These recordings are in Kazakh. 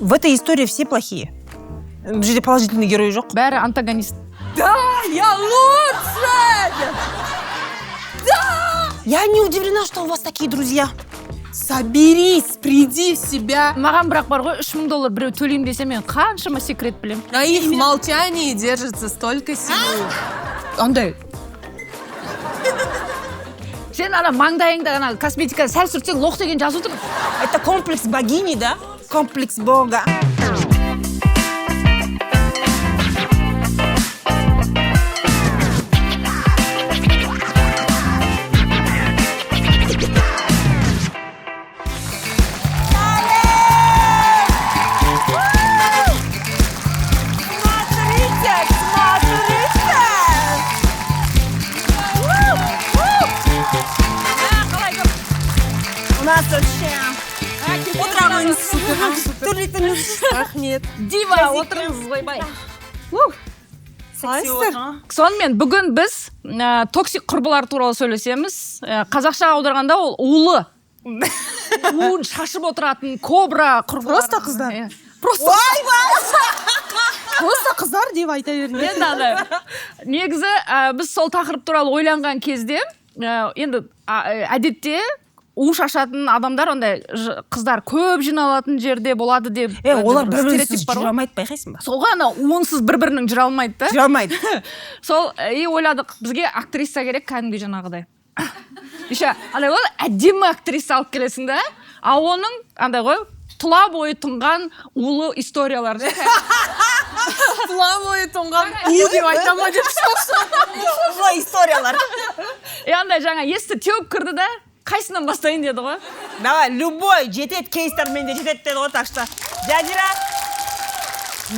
В этой истории все плохие. Бұл жерде положительный герой жоқ. Бәрі антагонист. Да, я лучшая! Я не удивлена, что у вас такие друзья. Соберись, приди в себя. Маған бірақ бар ғой, 3000 доллар біреу төлеймін десе, мен қаншама секрет білемін. На их молчании держится столько силы. Андай. Сен ана маңдайыңда ана косметика сәл сүртсең, лох деген жазу тұр. Это комплекс богини, да? Комплекс бога. Смотрите, смотрите! У нас вообще. Отырамыз. Төрлетіңіз. Рахмет. Дива, отырыңыз, ойбай. Қалайсыздар? Сонымен, бүгін біз токсик құрбылар туралы сөйлесеміз. Қазақша аударғанда ол улы, уын шашып отыратын кобра құрбылар. Просто қыздар. Иә. Просто. Просто қыздар деп айта беріңдер. Енді ана негізі біз сол тақырып туралы ойланған кезде, енді әдетте у шашатын адамдар ондай қыздар көп жиналатын жерде болады деп Е, олар бір бір бірінсіз стереотип бар жүре ғой. алмайды, байқайсың ба? Солға ана уынсыз бір бірінің жүре алмайды да. Жүре алмайды. Сол и ойладық, бізге актриса керек, кәдімгі жаңағыдай еще андай ғой, әдемі актриса алып келесің да, а оның андай ғой, тұла бойы тұнған улы историялар. Тұла бойы тоңған у деп айта ма деп. Улы историялар. И андай жаңа есті теуіп кірді да, қайсынан бастайын деді ғой. Давай, любой жетеді, кейстер менде жетеді деді ғой, так что. Жазира,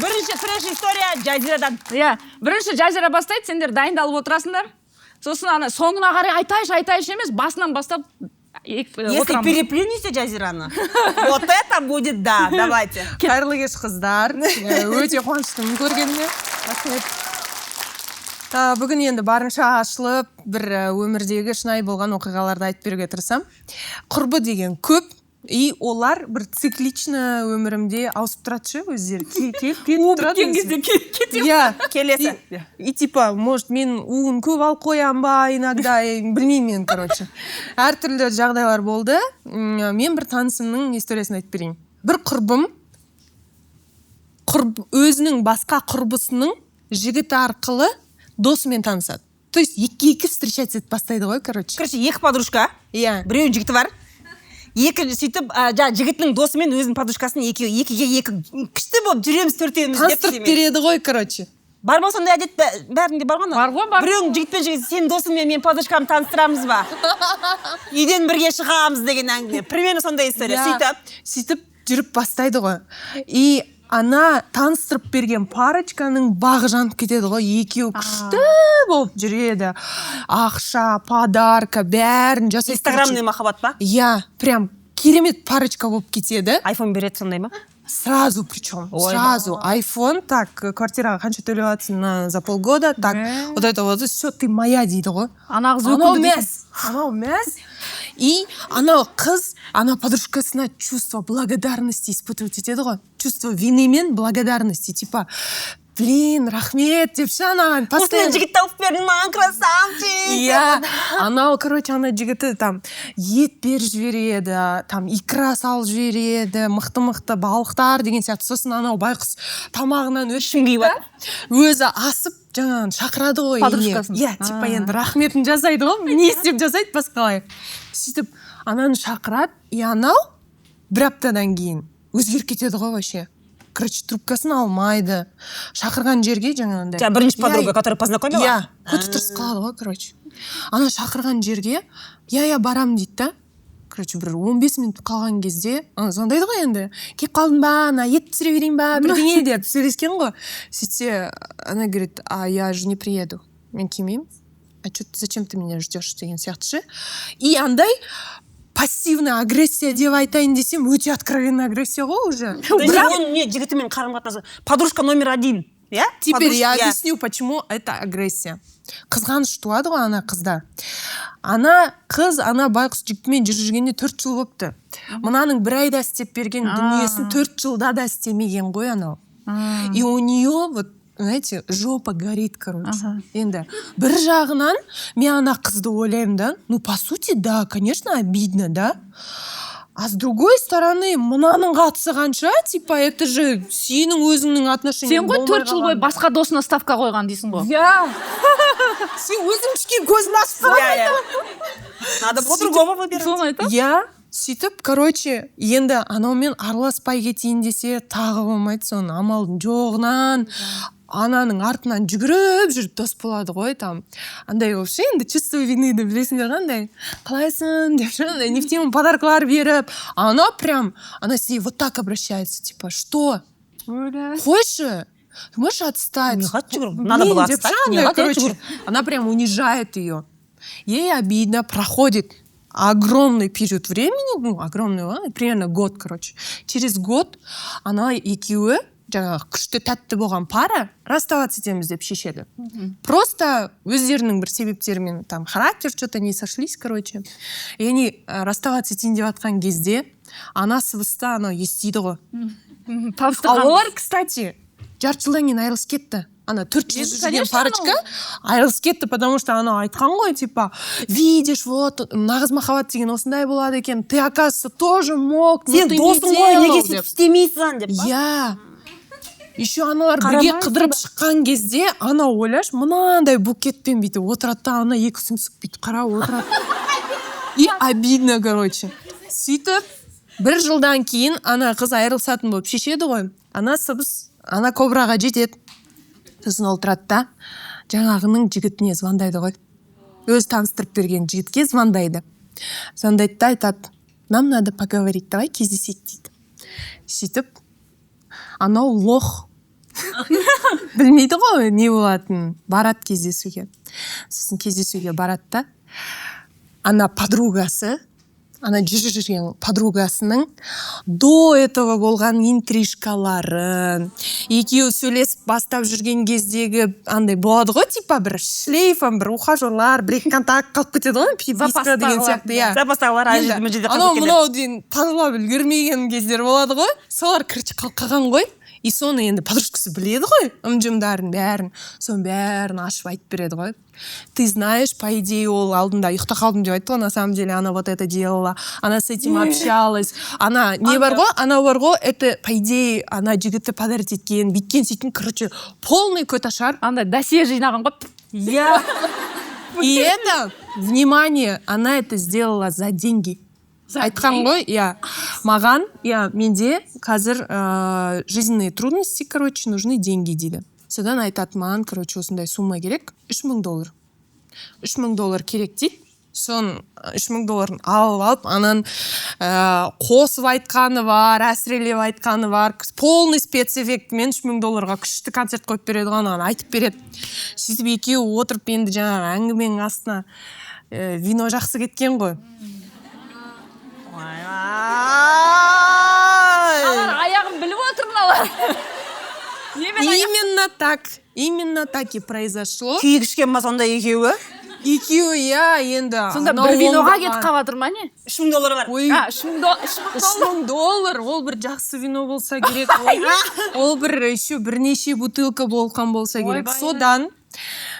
бірінші трэш история Жазирадан. Иә, бірінші Жазира бастайды, сендер дайындалып отырасыңдар. Сосын ана соңына қарай айтайыншы, айтайыншы емес, басынан бастап Если отырамыз. переплюнете Жазираны, вот это будет, да, давайте. Қайырлы кеш, қыздар. Өте қуаныштымын көргеніме. Рахмет. Бүгін енді барынша ашылып, бір өмірдегі шынайы болған оқиғаларды айтып беруге тырысамын. Құрбы деген көп, и олар бір циклично өмірімде ауысып тұрады ше, өздері. Келіп кетіп тұрады Біткен өзі. кезде кетемін. Иә. Келесі. И типа, может, мен уын көп алып қоямын ба иногда, білмеймін мен, короче. Әртүрлі жағдайлар болды. Мен бір танысымның историясын айтып берейін. Бір құрбым өзінің басқа құрбысының жігіті арқылы досымен танысады. То есть екі встречаться етіп бастайды ғой, короче. Короче, екі подружка. Иә. Біреуінің жігіті бар. Екі сөйтіп, жаңа жігітінің досымен өзінің подружкасын екеуі екіге екі күшті болып жүреміз төртеуміз деп Таныстырып семей. береді ғой, короче. Бар ма сондай әдет, бәрінде бар ғой ана? Бар ғой, бар. Біреуің жігітпен жігіт, сенің досыңмен мен подружкамды таныстырамыз ба? Үйден бірге шығамыз деген әңгіме. Примерно сондай история. Иә. Сөйтіп. Сөйтіп жүріп бастайды ғой. И ана таныстырып берген парочканың бағы жанып кетеді ғой, екеуі күшті болып жүреді. Ақша, подарка, бәрін жасайды. Инстаграмный махаббат па? Иә, прям керемет парочка болып кетеді. Айфон береді сондай ма? Сразу причем, Ой. сразу. Айфон, так, квартираға қанша төлеп жатсың за полгода, так, вот это вот, все, ты моя дейді ғой. Ана қыз Анау өкінді дейсің. мәз, анау мәз. И анау қыз, ана подружкасына чувство благодарности испытывать етеді ғой. Чувство вины мен благодарности, типа, блин, рахмет деп ше анаған Осындай постоянно. жігіт тауып бердің маған, красавчик. Иә, анау, короче, ана жігіті там ет беріп жібереді, там икра салып жібереді, мықты-мықты балықтар деген сияқты. Сосын анау байқұс тамағынан Ішін күйіп өшпейді. Өзі асып жаңағы шақырады ғой үйіне. Подружкасын. Иә, типа енді рахметін жасайды ғой, не істеп жасайды басқалай. Сөйтіп ананы шақырады, и анау бір аптадан кейін өзгеріп кетеді ғой вообще. Короче, трубкасын алмайды. Шақырған жерге жаңағындай. Жаңа бірінші Иә, подруга, которая познакомила? Иә, көті тырысып қалады ғой, короче. Ана шақырған жерге, иә, иә, барам дейді да. Короче, бір 15 минут қалған кезде, ана звондайды ғой енді. Келіп қалдың ба, ана ет пісіре берейін ба, бірдеңе деп сөйлескен ғой. Сөйтсе, она говорит, а я же не приеду. Мен келмеймін. А чё, зачем ты меня ждешь деген сияқты ше. И андай пассивная агрессия деп айтайын десем, өте откровенная агрессия ғой уже. То есть оның не жігітімен қарым қатынасы, подружка номер один, иә? Теперь я Иә. объясню, почему это агрессия. Қызғаныш туады ғой ана қызда. Ана қыз ана байқұс жігітімен жүріп жүргеніне 4 жыл болыпты. Мынаның бір айда істеп берген дүниесін 4 жылда да істемеген ғой анау. И у нее вот, знаете, жопа горит, короче. Енді бір жағынан мен ана қызды ойлаймын да, ну, по сути, да, конечно, обидно, да. А с другой стороны, мынаның қатысы қанша, типа, это же сенің өзіңнің отношениең. Сен ғой 4 жыл бойы басқа досына ставка қойған дейсің ғой. Иә, сен өзің кішкене көзін ашып. Иә, иә. Надо было другого выбирать. Соны айтамын. Иә, сөйтіп, короче, енді анаумен араласпай кетейін десе, тағы болмайды. Соны амалдың жоғынан ананың артынан жүгіріп жүріп дос болады ғой. Там андай болып ше, енді чувство вины ды білесіңдер ғой, андай «қалайсың» деп ше, андай не в тему подаркалар беріп. А она прям, она с ней вот так обращается, типа, что, қойшы, ты можешь отстать? Не хочу, надо было Блин, деп отстать, ше, не андай, надо, я короче, она прям унижает ее. Ей обидно, проходит огромный период времени, ну, огромный, ладно, примерно год, короче. Через год она екеуі, жаңағы күшті тәтті болған пара, расставаться етеміз деп шешеді. Просто өздерінің бір себептерімен, там характер что то не сошлись, короче. И они расставаться етейін деп жатқан кезде ана сыбысты анау естиді ғой. А Табыстырған. олар, кстати, жарты жылдан кейін айырылысып кетті. Ана 4 жыл Енді, жүрген конечно, парочка айырылысып кетті, потому что анау айтқан ғой, типа, видишь, вот нағыз махаббат деген осындай болады екен, ты, оказывается, тоже мог, но Сен ты не досың ғой, неге делал, сөйтіп деп. істемейсің деп па? Иә, еще аналар бірге Қарамайсың. қыдырып шыққан кезде анау, ойлашы, мынандай букетпен бүйтіп отырады да, ана екі сүмсік бүйтіп қарап отырады, и обидно, короче. Сөйтіп бір жылдан кейін ана қыз айырылысатын болып шешеді ғой. Ана сыбыс ана кобраға жетеді. Сосын ол тұрады да, жаңағының жігітіне звондайды ғой, өзі таныстырып берген жігітке звондайды. Звондайды да айтады: «Нам надо поговорить, давай кездесейік», — дейді. Сөйтіп анау лох білмейді ғой не болатынын, барады кездесуге. Сосын кездесуге барады да, ана подругасы, ана жүріп жүрген подругасының до этого болған интрижкаларын, екеуі сөйлесіп бастап жүрген кездегі андай болады ғой, типа бір шлейфом, бір ухажерлар, бір екі контакт қалып кетеді ғой, переписка деген сияқты, иә. Запастағылар ана жерде, Енді мына жерде анау қалып кеткен. Мынау дейін тазалап үлгермеген кездер болады ғой, солар, короче, қалып қалған ғой. И соны енді подружкасы біледі ғой, ым жымдарын бәрін, соның бәрін ашып айтып береді ғой. Ты знаешь, по идее, ол алдында ұйықтап қалдым деп айтты ғой, на самом деле она вот это делала, она с этим общалась, ана не бар ғой, анау бар ғой, это, по идее, ана жігітті подарить еткен, бүйткен, сөйткен, короче, полный көташар. Андай досье жинаған ғой. Я. И это, внимание, она это сделала за деньги. Айтқан ғой, иә, маған, иә, менде қазір жизненные трудности, короче, нужны деньги дейді. Содан айтады: маған, короче, осындай сумма керек, 3000 доллар, 3000 доллар керек дейді. Соның 3000 долларын алып алып, анан қосып айтқаны бар, әсірелеп айтқаны бар, полный спецэффектімен 3000 долларға күшті концерт қойып береді ғой, анаған айтып береді. Сөйтіп екеуі отырып, енді жаңағы әңгіменің астына вино жақсы кеткен ғой. Алар аяғын біліп отыр мыналар. Немен аяқ? Именно так, именно так и произошло. Күйік ішкен ма сонда екеуі? Екеуі, иә, енді Сонда анау бір виноға оңбаған. кетіп қалып жатыр ма, не? 3000 доллары бар. Ой. А, 3000 үш доллар. мың доллар ол бір жақсы вино болса керек, ол бір еще бірнеше бутылка болған болса керек. Ойбай. Содан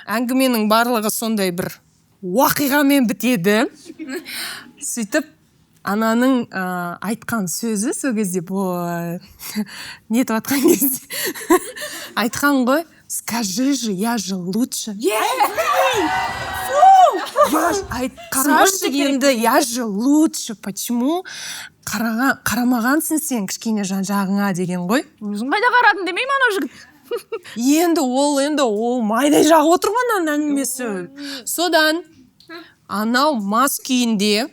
әңгіменің барлығы сондай бір уақиғамен бітеді. Сөйтіп ананың айтқан сөзі сол кезде, бұл нетіп жатқан кезде айтқан ғой: «Скажи же, я же лучше». Я айт, қарашы енді, я же лучше, почему қарамағансың сен кішкене жан жағыңа деген ғой. Өзің қайда қарадың демей ме анау жігіт? Енді ол майдай жағып отыр ғой ананың әңгімесі. Содан анау мас күйінде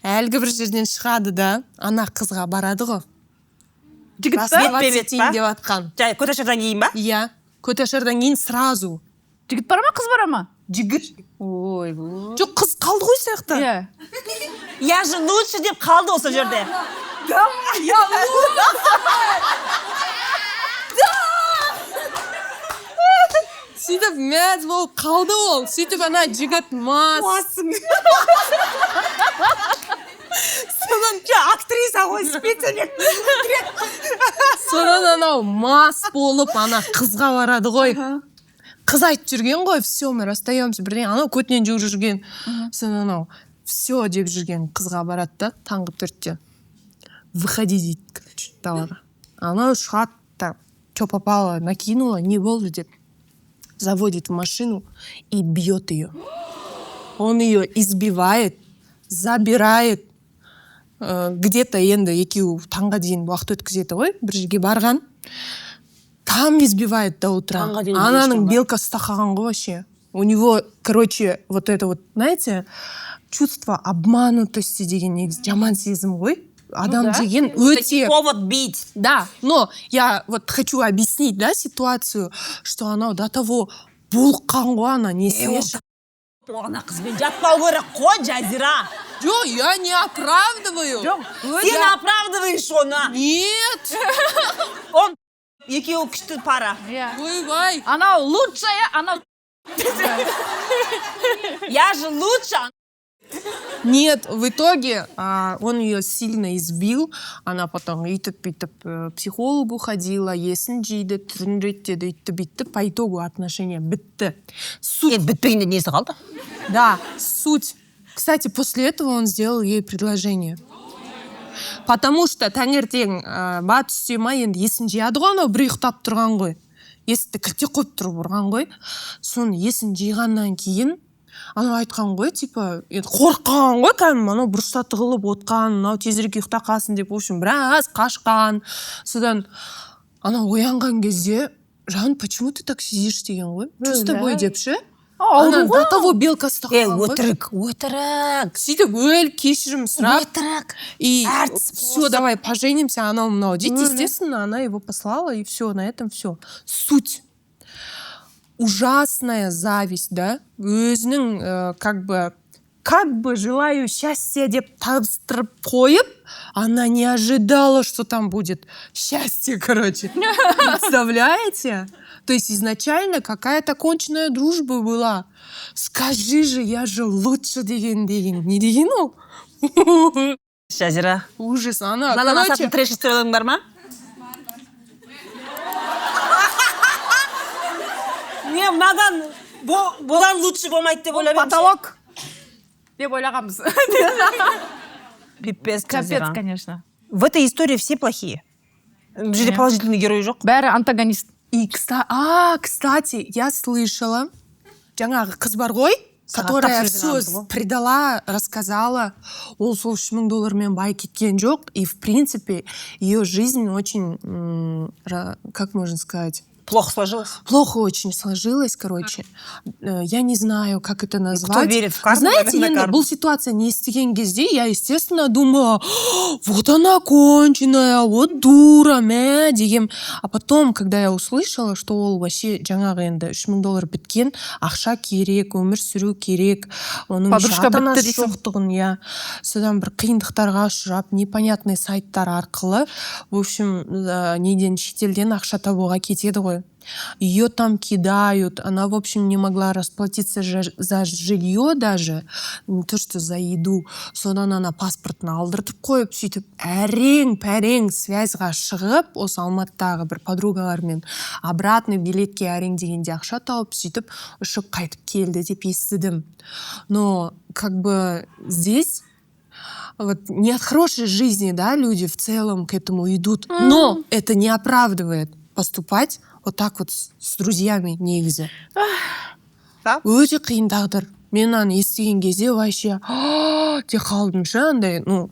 әлгі бір жерден шығады да, ана қызға барады ғой. Жігіт па? Расставаться Бетпе-бет етейін па? деп жатқан. Жай көташардан кейін ба? Иә, көташардан кейін сразу. Жігіт бара ма, қыз бара ма? Жігіт. Ойбой. Жоқ, қыз қалды ғой сол жақта. Иә. «Я же лучше» деп қалды осы жерде. Да, я лучше. Сөйтіп мәз болып қалды ол. Сөйтіп ана жігіт мас. Қуасың. Содан актриса ғой, специально. Содан анау мас болып ана қызға барады ғой. Қыз айтып жүрген ғой: «Все, мы расстаемся», бірдеңе. Анау көтінен жүгіріп жүрген. Содан анау «все» деп жүрген қызға барады да, таңғы 4-те «Выходи», — дейді, короче, далаға. Анау шығады да, че попало накинула, не болды деп, заводит в машину и бьет ее. Он ее избивает, забирает где-то. Енді екеуі таңға дейін уақыт өткізеді ғой, бір жерге барған, там избивает до утра. Таңға дейін Ананың жүрген ба? Белка ұстап қалған ғой вообще. У него, короче, вот это вот, знаете, чувство обманутости деген негізі жаман сезім ғой адам деген өте. Повод бить. Да, но я вот хочу объяснить, да, ситуацию, что анау до того булыққан ғой ана несіне. Ана қызбен жатпау керек қой, Жазира. Жоқ, я не оправдываю. Жоқ, сен оправдываешь оны. Нет. Он екеуі күшті пара. Иә. Ойбай. Анау лучшая, анау. Я же лучше. Нет, в итоге он ее сильно избил, она потом үйтіп бүйтіп психологу ходила, есін жиды, түрін реттеді, үйтті бүйтті, по итогу отношения бітті. Суть, Енді бітпегенде несі қалды? Да, суть. Кстати, после этого он сделал ей предложение. Потому что таңертең ба, түсте ма, енді есін жияды ғой анау, бір ұйықтап тұрған ғой. Есікті кілте қойып тұрып ұрған ғой. Соны есін жиғаннан кейін анау айтқан ғой, типа, енді қорыққан ғой кәдімгі, анау бұрышта тығылып отқан, мынау тезірек ұйықтап қалсын деп, в общем, біраз қашқан. Содан анау оянған кезде: «Жан, почему ты так сидишь?» — деген ғой. «Что с тобой?» — деп ше. Ана до того белка ұстап Е, қалған ғой. өтірік, өтірік. Сөйтіп өліп кешірім сұрап Өтірік. И Әртіс. «Все, давай поженимся», анау мынау дейді. Естественно, она его послала, и все, на этом все. Суть: ужасная зависть, да, өзінің как бы «желаю счастья» деп табыстырып қойып, она не ожидала, что там будет счастье, короче, представляете? То есть изначально какая-то конченая дружба была. «Скажи же, я же лучше» деген не деген ол? Жазира. Ужас. Ана, Мынадан короче, асатын трэш историяларың бар ма? Не, мынадан бұдан лучше болмайды деп ойлап едім. Потолок деп ойлағанбыз. Пипец, Капец, Жазира. конечно. В этой истории все плохие. Бұл жерде положительный герой жоқ. Бәрі антагонист. И, кстати, я слышала, жаңағы қыз бар ғой, которая тапсырып все жүрген ғой. Предала, рассказала, ол сол 3000 доллармен бай кеткен жоқ, и, в принципе, ее жизнь очень, как можно сказать, Плохо сложилось. Плохо очень сложилось, короче. Я не знаю, как это назвать. Верит в карму, Знаете, наверное, енді карму. Бұл ситуация не естіген кезде я, естественно, думала: «Вот она конченая, вот дура, мә», — деген. А потом, когда я услышала, что ол вообще жаңағы енді 3000 доллар біткен, ақша керек, өмір сүру керек, оның еще Подружка ата бітті анасы дейсің. жоқтығын, иә, содан бір қиындықтарға ұшырап, непонятный сайттар арқылы, в общем, неден, шетелден ақша табуға кетеді ғой. Ее там кидают, она, в общем, не могла расплатиться же за жилье даже, не то что за еду. Содан ана паспортын алдыртып қойып, сөйтіп әрең пәрең связьға шығып, осы Алматыдағы бір подругалармен обратный билетке әрең дегенде ақша тауып, сөйтіп ұшып қайтып келді деп естідім. Но как бы здесь вот не от хорошей жизни, да, люди в целом к этому идут, но это не оправдывает поступать вот так вот с друзьями негізі. Да? Өте қиын тағдыр. Мен аны естіген кезде вообще деп қалдым ше, андай, ну,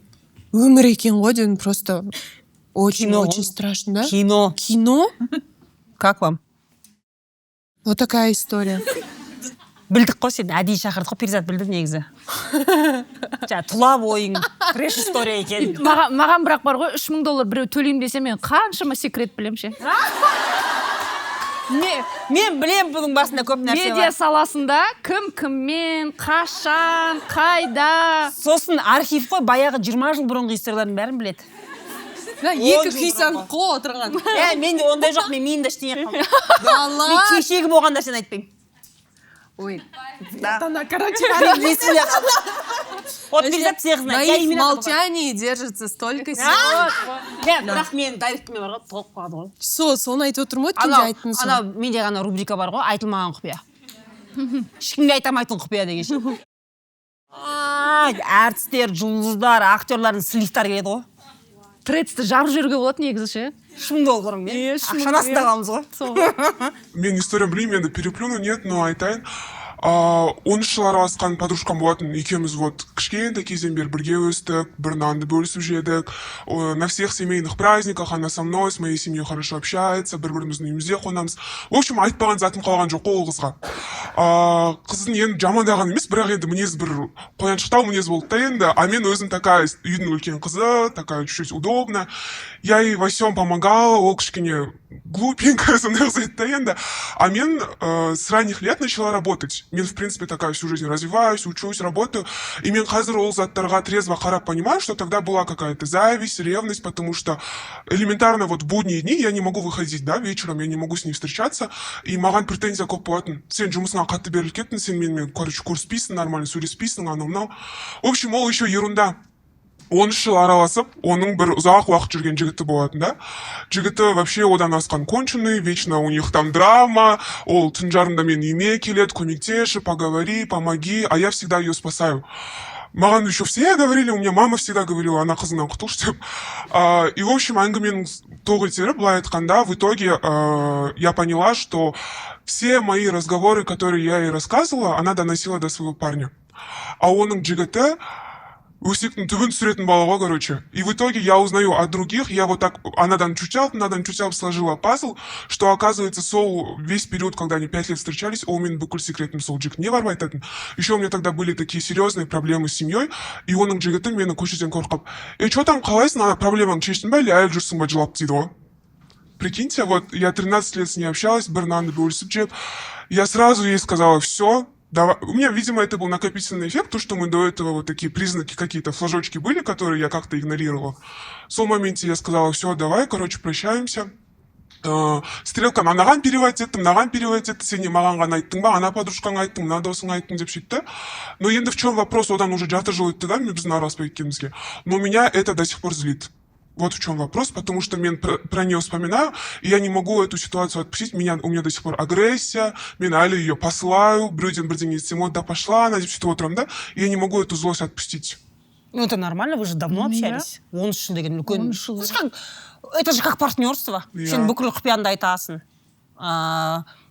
өмір екен ғой дедім, просто очень Кино. Очень страшно, да? Кино. Кино. Как вам? Вот такая история. Білдік қой, сен әдейі шақырдық қой, Перизат, білді негізі. Жаңа тұла бойың трэш история екен. Маған бірақ бар ғой, 3000 доллар біреу төлеймін десе, мен қаншама секрет білемін ше. Мен білем, бұның басында көп нәрсе Медиа бар. саласында кім кіммен, қашан, қайда. Сосын архив қой, баяғы 20 жыл бұрынғы историялардың бәрін біледі. Мына екі күйсаң қол отырған. Е, менде ондай жоқ, мен миымда ештеңе қалмайды. Да. Мен кешегі болған нәрсені айтпаймын. Ой. Да. Она, короче, Мен есімде қалды. Вот Перизат всех знает. Я на их именно молчании держится столько сил. Иә, бірақ мен директіме бар ғой, толып қалады ғой. Сол, соны айтып отырмын ғой, өткенде Анау айттым соны. Анау менде ана рубрика бар ғой, «Айтылмаған құпия», ешкімге айта алмайтын құпия деген ше. Әртістер, жұлдыздар, актерлардың сливтары келеді ғой. Тредсті жарып жіберуге болады негізі ше. 3 мың долларың Иә, 3 мың, ақшаны астында иә. қаламыз ғой. Мен история білмеймін енді, переплюну, нет, но айтайын. 13 жыл араласқан подружкам болатын екеуміз. Вот кішкентай кезден бері бірге өстік, бір нанды бөлісіп жедік. На всех семейных праздниках она со мной, с моей семьей хорошо общается, бір біріміздің үйімізде қонамыз. В общем, айтпаған затым қалған жоқ қой ол қызға. Қыздың енді жамандаған емес, бірақ енді мінезі бір қояншықтау мінез болды да енді. А мен өзім такая үйдің үлкен қызы, такая чуть-чуть удобная, я ей во всем помогала. Ол кішкене глупенькая, сондай қыз еді да енді. А мен с ранних лет начала работать. Мен, в принципе, такая всю жизнь развиваюсь, учусь, работаю. И мен қазір ол заттарға трезво қарап понимаю, что тогда была какая-то зависть, ревность, потому что элементарно вот в будние дни я не могу выходить, да, вечером я не могу с ней встречаться, и маған претензия көп болатын: сен жұмысыңа қатты беріліп кеттің, сен менімен, короче, көріспейсің, нормально сөйлеспейсің, анау мынау. В общем, ол еще ерунда. 13 жыл араласып, оның бір ұзақ уақыт жүрген жігіті болатын да. Жігіті вообще одан асқан конченый, вечно у них там драма. Ол түн жарымда менің үйіме келеді: «Көмектесші, поговори, помоги». А я всегда ее спасаю. Маған еще все говорили, у меня мама всегда говорила: «Ана қызыңнан құтылшы», — деп. И, в общем, әңгіменің тоқ етері, былай айтқанда, в итоге я поняла, что все мои разговоры, которые я ей рассказывала, она доносила до своего парня. А оның жігіті өсектің түбін түсіретін бала ғой, короче. И в итоге я узнаю от других, я вот так анадан чуть алып, мынадан чуть алып сложила пазл, что, оказывается, сол весь период, когда они 5 лет встречались, ол менің бүкіл секретім сол жігітіне барып айтатын. Еще у меня тогда были такие серьезные проблемы с семьей, и оның жігіті мені көшеден көріп қалып: «Ей, че там, қалайсың, ана проблемаңды шештің ба или әлі жүрсің ба жылап?» — дейді ғой. Прикиньте, вот я 13 лет с ней общалась, бір нанды бөлісіп жеп, я сразу ей сказала: «Все, давай». У меня, видимо, это был накопительный эффект, то, что мы до этого вот такие признаки, какие-то флажочки были, которые я как-то игнорировала. В том моменте я сказала: «Все, давай, короче, прощаемся». Стрелканы анаған переводить еттім, мынаған переводить етті: «Сен не маған ғана айттың ба, ана подружкаңа айттың, мына досыңа айттың», — деп сөйтті. Но енді в чем вопрос? Одан уже жарты жыл өтті да біздің араласпай кеткенімізге, но меня это до сих пор злит. Вот в чем вопрос, потому что мен про нее вспоминаю, и я не могу эту ситуацию отпустить. У меня до сих пор агрессия, мен әлі ее посылаю, біреуден бірдеңе естісем: «Вот да пошла она», — деп сөйтіп отырамын да, и я не могу эту злость отпустить. Ну, это нормально, вы же давно общались. 13 жыл деген үлкен. 13 жыл. Это же как, это же как партнерство. Иә. Сен бүкіл құпияңды айтасың.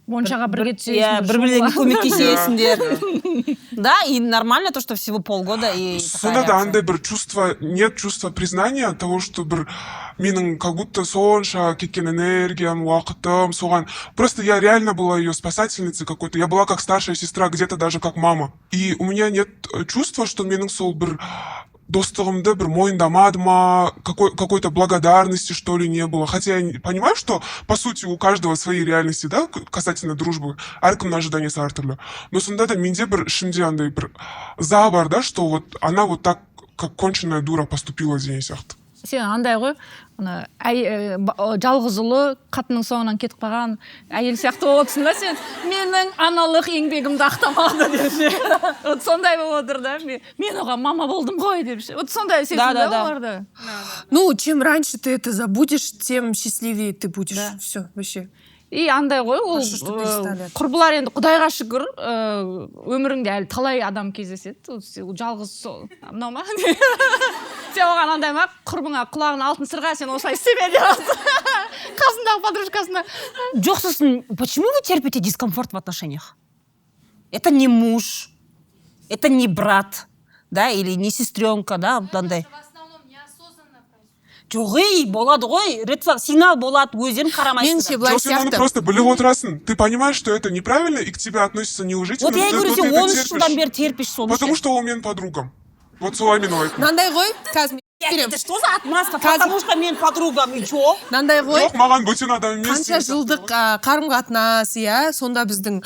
Моншаға бірге түсесің. Иә, бір бірлеріңе көмектесесіңдер. Да, и нормально то, что всего полгода и такая Сонда да реакция. Андай бір чувство, нет чувства признания того, что бір менің как будто сонша кеткен энергиям, уақытым соған. Просто я реально была ее спасательницей какой-то, я была как старшая сестра, где-то даже как мама. И у меня нет чувства, что менің сол бір достығымды бір мойындамады ма, какой-то благодарности, что ли, не было. Хотя я понимаю, что, по сути, у каждого свои реальности, да, касательно дружбы, әркімнің ожиданиясы әртүрлі. Но сонда да менде бір ішімде андай бір ыза бар да, что вот она вот так, как конченая дура, поступила деген сияқты. Сен андай ғой, ана жалғыз ұлы қатынның соңынан кетіп қалған әйел сияқты болып отырсың да. Сен менің аналық еңбегімді ақтамады деп ше, вот сондай болып отыр да. Мен оған мама болдым ғой деп ше, вот сондай сезім Да, да, да, да. оларда. Ну, чем раньше ты это забудешь, тем счастливее ты будешь. Да. Все, вообще. И андай ғой ол. Хорошо, что перестали. Құрбылар енді, құдайға шүкір, өміріңде әлі талай адам кездеседі. Ол жалғыз сол мынау ма? Сен оған андай ма, құрбыңа құлағына алтын сырға, сен осылай істеме деп қасындағы подружкасына? Жоқ, сосын, почему вы терпите дискомфорт в отношениях? Это не муж, это не брат, да, или не сестренка, да, мынандай. В основном неосознанно происходит. Жоқ, ей, болады ғой, ред флаг, сигнал болады, өздерің қарамайсыңдар. Меніңше, былай Жоқ, сен оны сияқты. Просто біліп отырасың. Ты понимаешь, что это неправильно, и к тебе относятся неуважительно, Вот я и но говорю, ты сен это 13 терпишь. Жылдан бері терпишь соны Потому ше. что ол менің подругам. Вот солай мен ойлайтынмын. Мынандай ғой, қазір. Это что за отмазка? Потому что мен подругам, и чё? Мынандай ғой. Жоқ, маған бөтен адам емес Қанша деген сияқты жылдық ғой. Қарым қатынас, иә, сонда біздің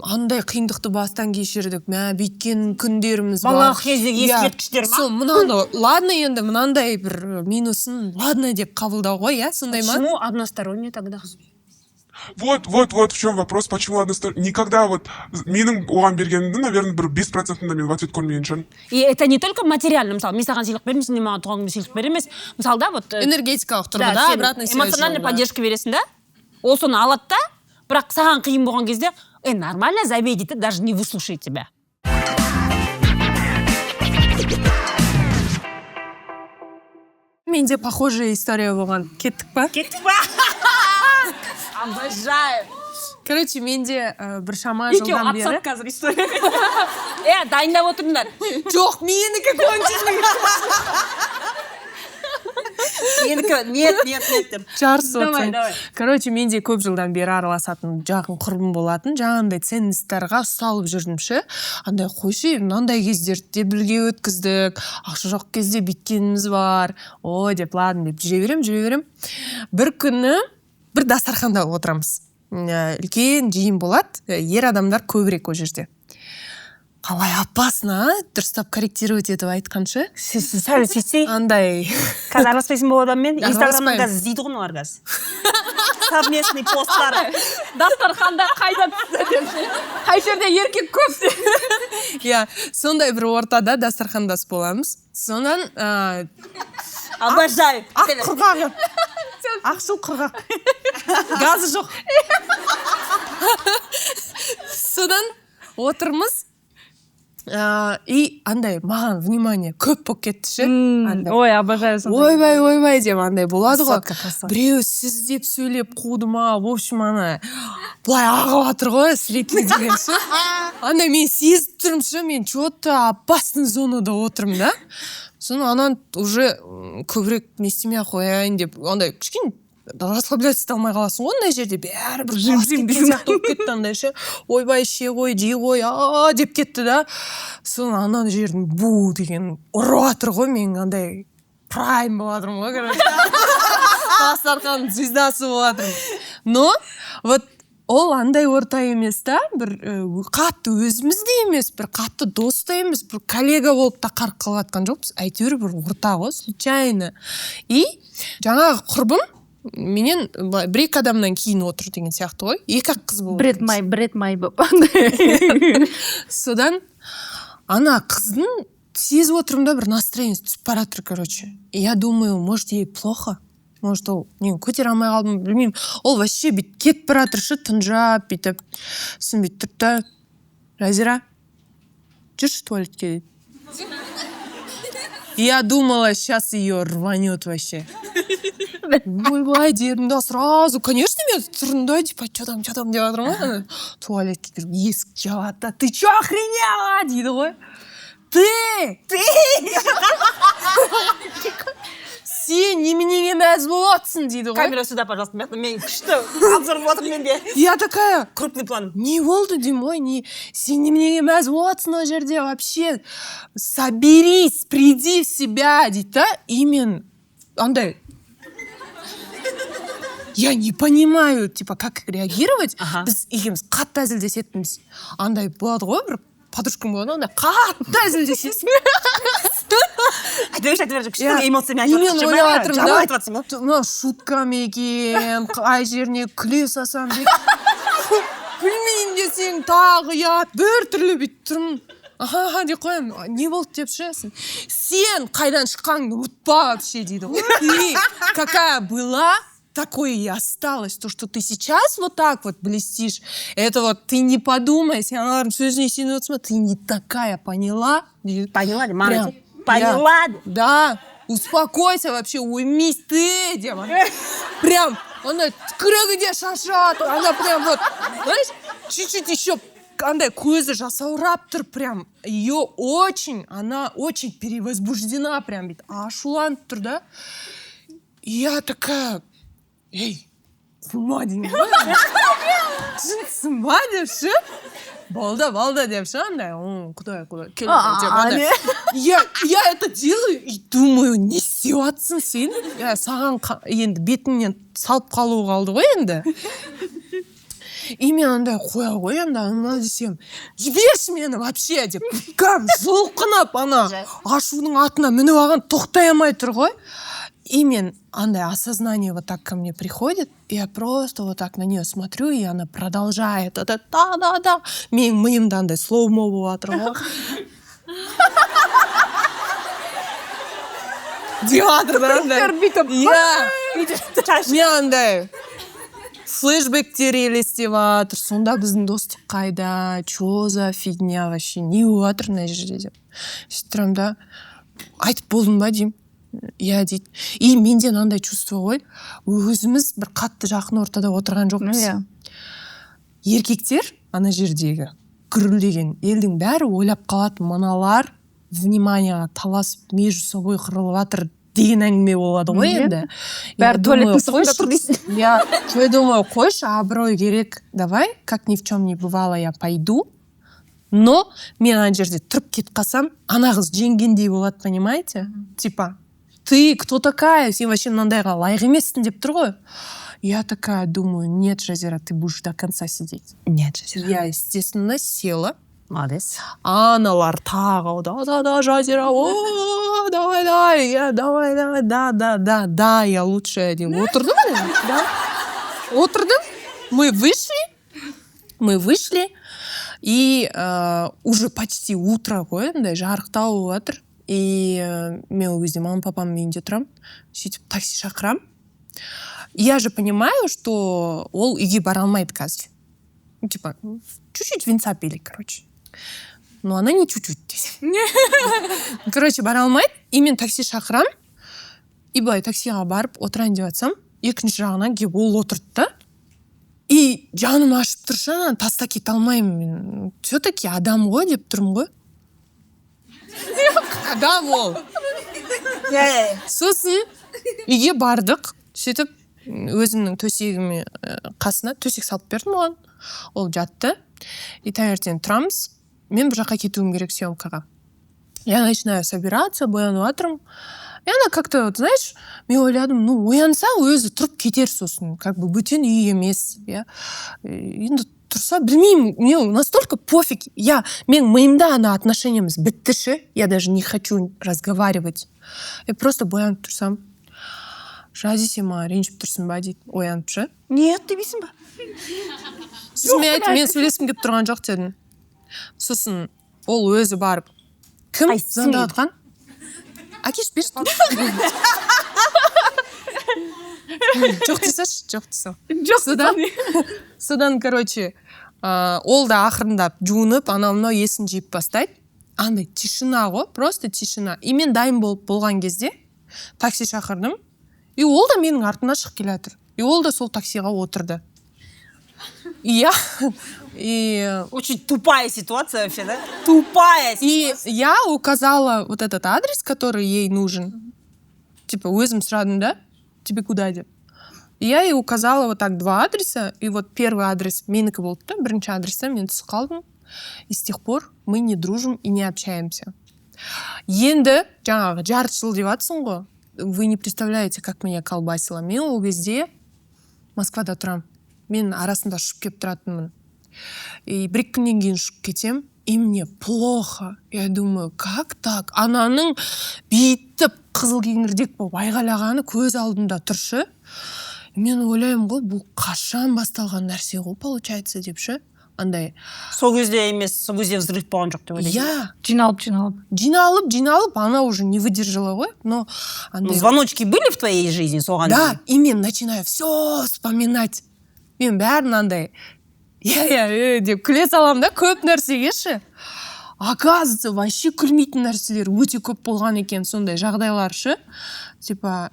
андай қиындықты бастан кешірдік, мә, бүйткен күндеріміз бар. Балалық кездегі Иә, ескерткіштер ма? Сол мынаны, ладно, енді мынандай бір минусын ладно деп қабылдау ғой, иә, сондай ма? Почему односторонне тогда? Вот, вот, вот в чем вопрос, почему односторонне. Никогда вот менің оған бергенімді, наверное, бір 5%-ында мен в ответ көрмеген шығармын. И это не только материально, мысалы, мен саған сыйлық бердім, сен де маған туған күнде сыйлық бер емес. Мысалы да, вот Энергетикалық да, тұрғыда сен обратная связь эмоциональный жоқ, да. поддержка бересің да, ол соны алады да, бірақ саған қиын болған кезде, нормально, забей дейді, даже не выслушает тебя. Менде похожая история болған. Кеттік па? Кеттік па? Обожаю. Короче, менде біршама Екеуі жылдан бері атсат қазір история. Дайындап отырыңдар. Жоқ, менікі конченый. Менікі, нет, нет, нет деп. Жарысып Давай, отырсаң. давай. Короче, менде көп жылдан бері араласатын жақын құрбым болатын, жаңағындай ценностьтарға ұсталып жүрдім ше. Андай қойшы, мынандай кездерді де бірге өткіздік, ақша жоқ кезде бүйткеніміз бар. Ой деп, ладно деп жүре беремін, жүре беремін. Бір күні бір дастарханда отырамыз. Үлкен жиын болады, ер адамдар көбірек ол жерде. Қалай опасно, а? Дұрыстап корректировать етіп айтқаншы. Сәл сөйтсей. Андай. Қазір араласпайсың ба адаммен? Араласпаймын. Инстаграмнан қазір іздейді ғой мыналар қазір. Совместный посттар. Дастарханда қайда түсті деп ше. Қай жерде еркек көп деп. Иә, сондай бір ортада дастархандас боламыз. Сонан, Обожаю. Ақ құрғағы. Ақшыл құрғақ. Газы жоқ. Содан отырмыз. И андай маған внимание көп болып кетті ше. Андай. Ой, обожаю сондай. Ойбай, ойбай деп андай болады ғой. Красотка, красотка. Біреу сіз деп сөйлеп қуды ма, в общем, ана былай ағып жатыр ғой, сілекей деген ше. Андай мен сезіп тұрмын ше, мен че-то опасный зонада отырмын да. Соны анан уже көбірек не істемей-ақ қояйын деп, андай кішкене расслабляться ете алмай қаласың ғой, андай жерде бәрі бір Жим-жим бас кеткен дейсің. сияқты болып кетті андай ше. Ойбай, іше ғой, жей ғой, а деп кетті да. Соны ана жердің бу деген ұрып жатыр ғой, мен андай прайм болып жатырмын ғой, короче. Дастархан звездасы болып жатырмын. Но вот ол андай орта емес та, бір қатты өзіміз де емес, бір қатты дос та емес, бір коллега болып та қарқ қылып жатқан жоқпыз, әйтеуір бір орта ғой, случайно. И жаңағы құрбым менен былай бір екі адамнан кейін отыр деген сияқты ғой, екі ақ қыз болып Бір рет отырмыз. май, бір рет май болып. Содан ана қыздың сезіп отырмын да, бір настроениесі түсіп бара жатыр, короче. И я думаю, может, ей плохо, может, ол мен көтере алмай қалдым, білмеймін. Ол вообще бүйтіп кетіп бара жатыр ше, тұнжырап бүйтіп. Сосын бүйтіп тұрды да, Жазира, жүрші туалетке дейді. Я думала, щас ее рванет вообще. Ойбай дедім да, сразу, конечно, мен тұрдым да, типа, чё там, чё там деп жатырмын ғой. Ана туалетке кіріп, есік жабады да, ты чё охренела дейді ғой. Ты! Ты! Сен неменеге мәз болатсың дейді ғой. Камера сюда, пожалуйста, мен күшті обзор болып жатыр менде. Я такая, Крупный план. Не болды деймін ғой, не, сен неменеге мәз болатсың ол жерде вообще, соберись, приди в себя дейді да, и мен андай, я не понимаю, типа, как реагировать. Біз екеуміз қатты әзілдесетінбіз. Андай болады ғой, бір подружкам болады, андай қатты әзілдесесің. Айта берші, айта берші, күшті Иә. эмоциямен И айтып мен жатырсың, ойлап жатырмын жаман да. айтып жатырсың ғой. Мына шутка ма екен, қай жеріне күле салсам деп. Күлмейін десең тағы ұят, бір түрлі бүйтіп тұрмын. Аха, аха деп қоямын. Не болды деп ше? Сен қайдан шыққаныңды ұмытпа вообще дейді ғой. Ты какая была, такой и осталась. То, что ты сейчас вот так вот блестишь, это вот ты не подумай, сен аналардың сөзіне сеніп отырсың ба, ты не такая, поняла? Дейді. Поняла ли, мама? Прям. Поняла? Да. Успокойся вообще, уймись ты, деп. Прям, она түкірігі де шашады, она прям вот, знаешь, чуть-чуть еще андай көзі жасаурап тұр прям. Ее очень, она очень перевозбуждена прям, бүйтіп ашуланып тұр да. И я такая, ей, қума деймін ғой. Жынсың ба деп ше. Балда, балда деп ше, андай, о, құдай, құдай, кел, деп, андай. Я это делаю и думаю, не істеп Деп жатсың сен? Иә, саған енді бетіңнен салып қалу қалды ғой енді. И мен андай қоя ғой енді, ана десем, жіберші мені вообще деп, кәдімгі жұлқынып, ана ашудың атына мініп алған, тоқтай алмай тұр ғой. И мен андай осознание вот так ко мне приходит, и я просто вот так на нее смотрю, и она продолжает это да да да менің миымда андай слоумо болып жатыр ғой, деп жатыр да андай. Иә, мен андай флешбектер елестеп жатыр. Сонда біздің достық қайда? Че за фигня вообще, не болып жатыр мына жерде деп сөйтіп тұрамын да. Айтып болдың ба деймін. Иә дейді. И менде мынандай чувство ғой, өзіміз бір қатты жақын ортада отырған жоқпыз. Еркектер ана жердегі гүрілдеген елдің бәрі ойлап қалады, мыналар вниманияға таласып, между собой қырылып жатыр деген әңгіме болады ғой енді. Бәрі туалеттің сыртында тұр дейсің. Иә, я думаю, қойшы, абырой керек, давай как ни в чем не бывало я пойду. Но мен ана жерде тұрып кетіп қалсам, ана қыз жеңгендей болады, понимаете? Типа, ты кто такая, сен вообще мынандайға лайық емессің деп тұр ғой. Я такая думаю: нет, Жазира, ты будешь до конца сидеть. Нет, Жазира. Я, естественно, села. Молодец. Аналар тағы: да да да, Жазира, о, давай, давай. Я: давай, давай, да да да да, я лучшая деп отырдым да, отырдым. Мы вышли, мы вышли, и уже почти утро ғой, андай жарықтау болып жатыр. И мен ол кезде мама папамның үйінде тұрамын. Сөйтіп такси шақырамын. Я же понимаю, что ол үйге бара алмайды қазір. Ну, типа, чуть-чуть винца пили, короче, но она не чуть-чуть десем, короче, бара алмайды. И мен такси шақырамын, и былай таксиға барып отырайын деп жатсам, екінші жағынан келіп ол отырды да. И жаным ашып тұр ше, ананы тастап кете алмаймын мен, все таки адам ғой деп тұрмын ғой, адам ол. Сосын үйге бардық. Сөйтіп өзімнің төсегіме, қасына төсек салып бердім оған, ол жатты. И таңертең тұрамыз, мен бір жаққа кетуім керек съемкаға. Я начинаю собираться, боянып жатырмын. И она как то вот, знаешь, мен ойладым, ну, оянса, өзі тұрып кетер сосын, как бы бөтен үй емес иә. Енді тұрса, білмеймін, мне настолько пофиг. Я, менің миымда ана отношениямыз бітті ше, я даже не хочу разговаривать. Я просто боянып тұрсам: Жази, сен маған ренжіп тұрсың ба? дейді оянып ше. Нет демейсің ба? Сосын мен айттым: мен сөйлескім келіп тұрған жоқ дедім. Сосын ол өзі барып, кім Қайсысы? звондап жатқан, әкеш, берші. Жоқ дей салшы, жоқ дей сал. Жоқ. Содан, короче, ол да ақырындап жуынып, анау мынау есін жиып бастайды. Андай тишина ғой, просто тишина. И мен дайын болып болған кезде такси шақырдым, и ол да менің артымнан шығып келе жатыр, и ол да сол таксиға отырды. И я и Очень тупая ситуация вообще, да? Тупая. И я указала вот этот адрес, который ей нужен. Типа, өзім сұрадым да, тебе куда деп. И я ей указала вот так два адреса. И вот первый адрес менікі болды да, бірінші адресте мен түсіп қалдым. И с тех пор мы не дружим и не общаемся. Енді жаңағы жарты жыл деп жатсың ғой. Вы не представляете, как меня колбасило. Мен ол кезде Москвада тұрамын. Мен арасында ұшып келіп тұратынмын. И бір екі күннен кейін ұшып кетем, и мне плохо. Я думаю, как так? Ананың бүйтіп қызыл кеңірдек болып айғайлағаны көз алдымда тұршы. Мен ойлаймын ғой, бұл қашан басталған нәрсе ғой, получается, деп ше. Андай. Сол кезде емес, сол кезде взрыв болған жоқ деп ойлаймын. Иә. Жиналып, жиналып. Жиналып, жиналып, она уже не выдержала ғой, но Ну, андай. звоночки были в твоей жизни соған Да, дейін? и мен начинаю все вспоминать. Мен бәрін андай, иә, иә, деп күле саламын да көп нәрсеге ше. Оказывается, вообще күлмейтін нәрселер өте көп болған екен, сондай жағдайлар ше. Типа,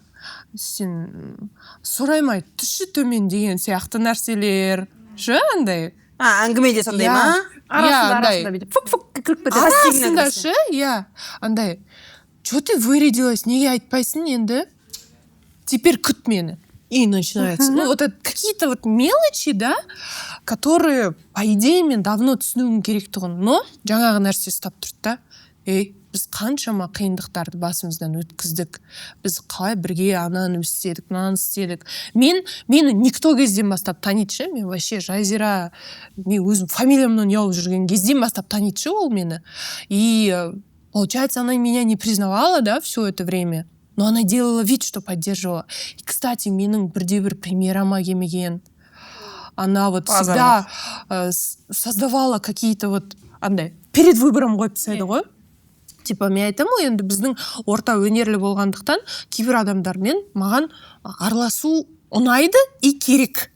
сен сұраймай түсші төмен деген сияқты нәрселер ше андай. А, әңгімеде сондай Иә. ма? Арасында Иә, андай. арасында бүйтіп фук фук кіріп кетеді. Арасында ше, иә, андай, че ты вырядилась, неге айтпайсың енді, теперь күт мені. И начинается, ну, вот это какие-то вот мелочи да, которые, по идее, мен давно түсінуім керек тұғын, но жаңағы нәрсе ұстап тұрды да. Ей. Біз қаншама қиындықтарды басымыздан өткіздік, біз қалай бірге ананы істедік, мынаны істедік. Мені никто кезден бастап таниды ше. Мен вообще Жазира, мен өзім фамилиямнан ұялып жүрген кезден бастап таниды ше ол мені. И получается, она меня не признавала, да, все это время, но она делала вид, что поддерживала. И, кстати, менің бірде бір премьерама келмеген. Она вот всегда создавала какие-то вот андай перед выбором қойып тастайды ғой. Типа, мен айтамын ғой, енді біздің орта өнерлі болғандықтан, кейбір адамдармен маған араласу ұнайды и керек.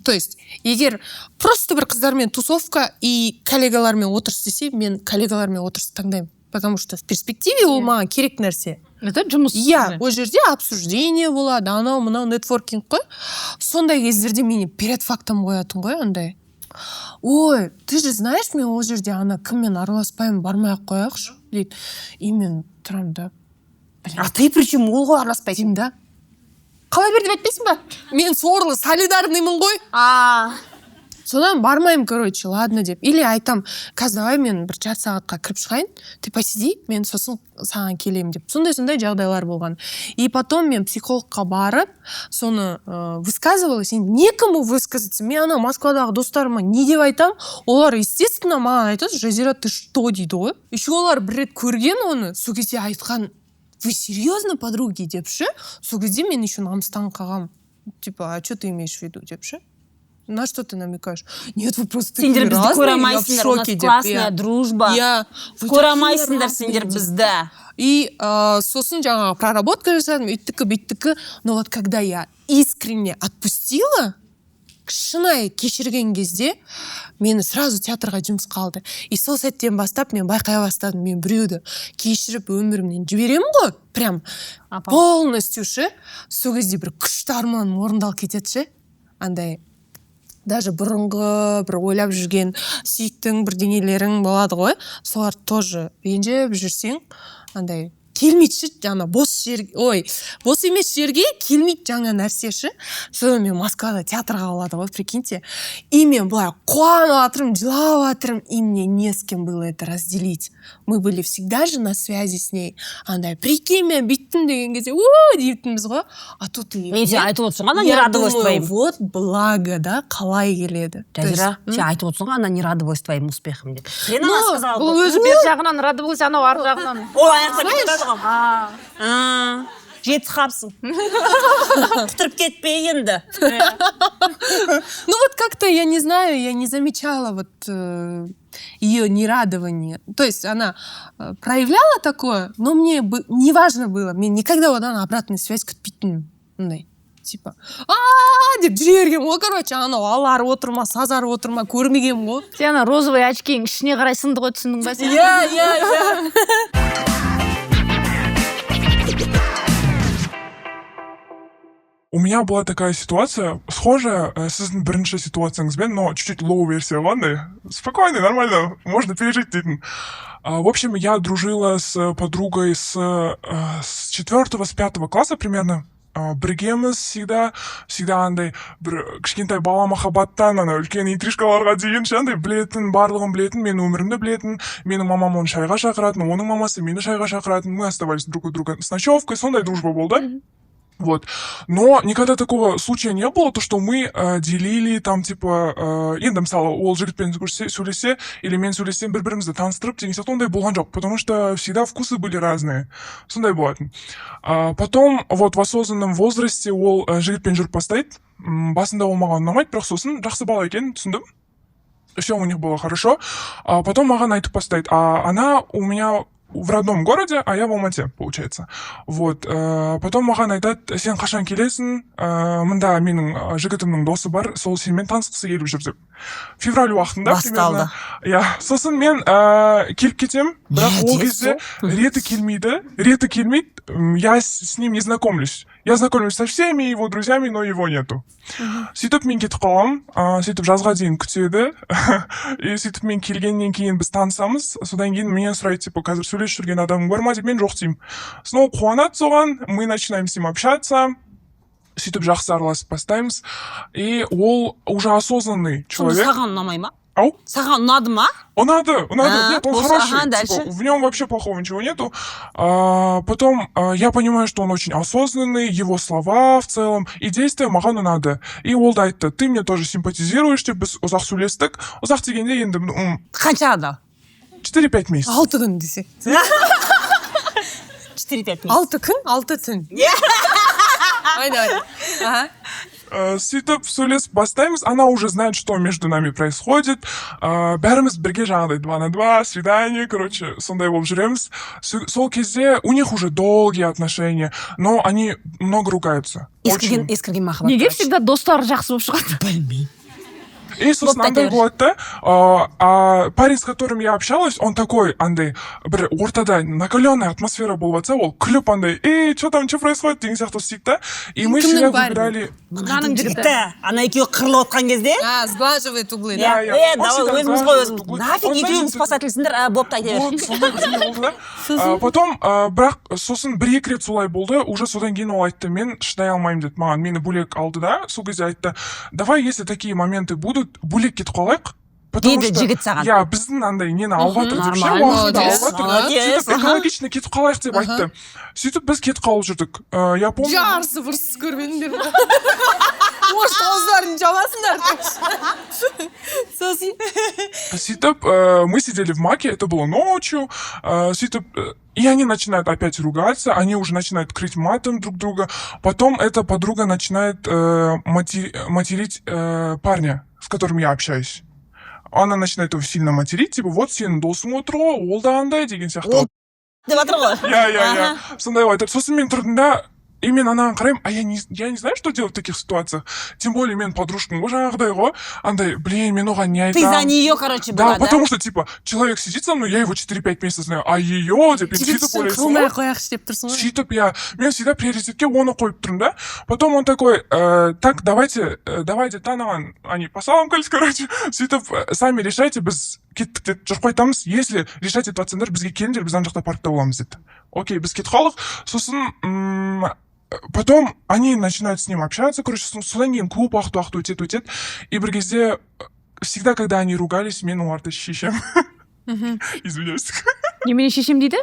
То есть егер просто бір қыздармен тусовка и коллегалармен отырыс десе, мен коллегалармен отырысты таңдаймын, потому что в перспективе ол маған керек нәрсе. Это жұмыс. Иә, ол жерде обсуждение болады, анау мынау нетворкинг қой. Сондай кездерде мені перед фактом қоятын ғой андай: «Ой, ты же знаешь, мен ол жерде ана кіммен араласпаймын, бармай ақ қояйықшы», — дейді. И мен тұрамын да: А ты при чем? Ол ғой араласпайды. Деймін да. Қала бер деп айтпайсың ба? Мен сорлы солидарныймын ғой. А. Содан бармаймын, короче, ладно деп. Или айтам: «Қазір давай мен бір жарты сағатқа кіріп шығайын, ты посиди, мен сосын саған келемін», — деп. Сондай сондай жағдайлар болған. И потом мен психологқа барып, соны высказывалась. Енді некому высказаться. Мен ана Москвадағы достарыма не деп айтамын? Олар, естественно, маған айтады: «Жазира, ты что?» — дейді ғой. Еще олар бір рет көрген оны, сол кезде айтқан: «Вы серьезно, подруги?» — деп ше. Сол кезде мен еще намыстанып қалғанмын, типа: «А что ты имеешь в виду?» — деп ше. «На что ты намекаешь?» «Нет, вы просто Сендер бізді көре алмайсыңдар, у нас классная дружба. Иә. Көре алмайсыңдар сендер бізді. И сосын жаңағы проработка жасадым, үйттікі бүйттікі. Но вот когда я искренне отпустила, шынайы кешірген кезде, мені сразу театрға жұмысқа алды. И сол сәттен бастап мен байқай бастадым: мен біреуді кешіріп, өмірімнен жіберемін ғой прям полностью ше, сол кезде бір күшті арманым орындалып кетеді ше. Андай даже бұрынғы бір ойлап жүрген сүйіктің бірдеңелерің болады ғой, солар тоже ренжіп жүрсең, андай келмейді ше. Ана бос жер, ой, бос емес жерге келмейді жаңа нәрсе ше. Содан мен Москвада театрға алады ғой, прикиньте. И мен былай қуанып жатырмын, жылап жатырмын, и мне не с кем было это разделить. Мы были всегда же на связи с ней. Андай: «Прикинь, мен бүйттім», — деген кезде у дейтінбіз ғой. А тут Мен сен айтып отырсың ғой, она не радовалась твоим. Вот благо да, қалай келеді. Жазира, сен айтып отырсың ғой, она не радовалась твоим успехам деп. Хрен она сказала. Бұл өзі бер жағынан радовалась, анау ар жағынан. Ол аяқта кетіп жатыр ғой. Жетіп қалыпсың, құтырып кетпе енді. Ну вот как-то, я не знаю, я не замечала вот ее нерадование. То есть она проявляла такое, но мне бы не важно было. Мен никогда одан обратную связь күтпейтінмін. Мындай типа а деп жүре бергенмін ғой, короче. Анау аларып отыр ма, сазарып отыр ма, көрмегенмін ғой. Сен ана розовый очкиің ішіне қарай сынды ғой, түсіндің ба сен? Иә. У меня была такая ситуация, схожая сіздің бірінші ситуацияңызбен, но чуть-чуть лоу версия ғой, андай. Спокойно, нормально, можно пережить дейтін. В общем, я дружила с подругой с четвертого, с пятого класса примерно. Біргеміз всегда, всегда андай бір кішкентай бала махаббаттан ана үлкен интрижкаларға дейін ше, андай білетін, барлығын білетін, менің өмірімді білетін. Менің мамам оны шайға шақыратын, оның мамасы мені шайға шақыратын. Мы оставались друг у друга с ночевкой, сондай дружба болды. Вот. Но никогда такого случая не было, то, что мы делили там, типа, енді мысалы, ол жігітпен сөйлессе или мен сөйлессем, бір бірімізді таныстырып деген сияқты ондай болған жоқ, потому что всегда вкусы были разные. Сондай болатын. А потом, вот в осознанном возрасте ол жігітпен жүріп бастайды. Басында ол маған ұнамайды, бірақ сосын жақсы бала екенін түсіндім. Все у них было хорошо. А потом маған айтып бастайды. А она у меня в родном городе, а я в Алмате, получается. Вот. Потом маған айтады: «Сен қашан келесің? Мында менің жігітімнің досы бар, сол сенімен танысқысы келіп жүр», — деп. Февраль уақытында Басталды. примерно. Иә, сосын мен келіп кетемін, бірақ ол кезде реті келмейді, реті келмейді, я с ним не знакомлюсь. Я знакомлюсь со всеми его друзьями, но его нету. Сөйтіп мен кетіп қаламын, сөйтіп жазға дейін күтеді. И сөйтіп мен келгеннен кейін біз танысамыз. Содан кейін менен сұрайды, типа, қазір сөйлесіп жүрген адамың бар ма деп, мен жоқ деймін. Сосын ол қуанады соған, мы начинаем с ним общаться. Сөйтіп жақсы араласып бастаймыз. И ол уже осознанный Сонда человек. саған ұнамай ма? Ау? Саған ұнады ма? Ұнады, ұнады. А, Нет, он осы, хороший. Ага, дальше. Типа, в нем вообще плохого ничего нету. Потом я понимаю, что он очень осознанный, его слова в целом и действия маған ұнады. И ол да айтты: «Ты мне тоже симпатизируешь», деп. Біз ұзақ сөйлестік. Ұзақ дегенде енді Қанша ада? 4-5 месяцев. 6 күн десе. 4-5 месяцев. 6 күн, 6 түн. Айда, ага. Сөйтіп сөйлесіп бастаймыз. Она уже знает, что между нами происходит. Бәріміз бірге жаңағыдай два на два свидание, короче, сондай болып жүреміз. Сол кезде у них уже долгие отношения, но они много ругаются. Ескірген, Очень. ескірген махаббат. Неге всегда достары жақсы болып шығады? Білмеймін. И сосын Болды, андай айта бер. болады да, а парень, с которым я общалась, он такой андай бір ортада накаленная атмосфера болып жатса, ол күліп андай: «Ей, что там, что происходит?» деген сияқты істейді да. И мы Кімнің всегда парень? выбирали. Мынаның жігіті. Жігіті. Ана екеуі қырылып отқан кезде. А, сглаживает углы, Иә, да? Иә. Е, Он давай, всегда өзіміз ғой, сглаживает өзіміз. углы. Нафиг Он, екеуің знаете, спасательсіңдер, а, бопты, айта бер. Вот, сондай бірдеңе болды да. Потом бірақ сосын бір екі рет солай болды уже. Содан кейін ол айтты: «Мен шыдай алмаймын», — деді маған. Мені бөлек алды да, сол кезде айтты: «Давай, если такие моменты будут, бөлек кетіп қалайық, потому Дейді что жігіт саған. Иә, біздің андай нені алып жатыр», — деп ше, Нормально. уақытты Молодец, алып жатыр. Молодец, Сөйтіп аха. экологично кетіп қалайық деп айтты. Сөйтіп біз кетіп қалып жүрдік. Я помню. Жарысып ұрыс көрмедіңдер ме? Может, ауыздарын жабасыңдар. Сосын? Сөйтіп мы сидели в Маке, это было ночью, сөйтіп, и они начинают опять ругаться, они уже начинают крыть матом друг друга. Потом эта подруга начинает материть парня, с которым я общаюсь. Она начинает его сильно материть, типа, вот сенің досың отыр ғой, ол да андай деген сияқты. Ол деп жатыр ғой. Иә. Сондай айтады. Сосын мен тұрдым да, и мен анаған қараймын, а я не знаю, что делать в таких ситуациях. Тем более мен подружкам ғой, жаңағыдай ғой. Андай, блин, мен оған не Ты за айтамын. нее, короче, Да, была, да? потому что, типа, человек сидит со мной, я его 4-5 месяцев знаю, а ее деп мен Жігіт сөйтіп үшін ойлайсың қылмай ғой. ақ қояйықшы деп тұрсың ғой. Сөйтіп, я, мен всегда приоритетке оны қойып тұрмын да. Потом он такой: «Так, давайте, давайте», та анаған, они посаламкались, короче. Сөйтіп, «Сами решайте, біз кеттік», — деді, жүріп қайтамыз. «Если решать етіп жатсаңдар, бізге келіңдер, біз ана жақта паркта боламыз», — деді. Окей, біз кетіп қалдық. Сосын потом они начинают с ним общаться, короче, содан кейін көп уақыт өтеді, өтеді. И бір кезде, всегда, когда они ругались, мен оларды шешемін. Извиняюсь. Немене шешем дейді?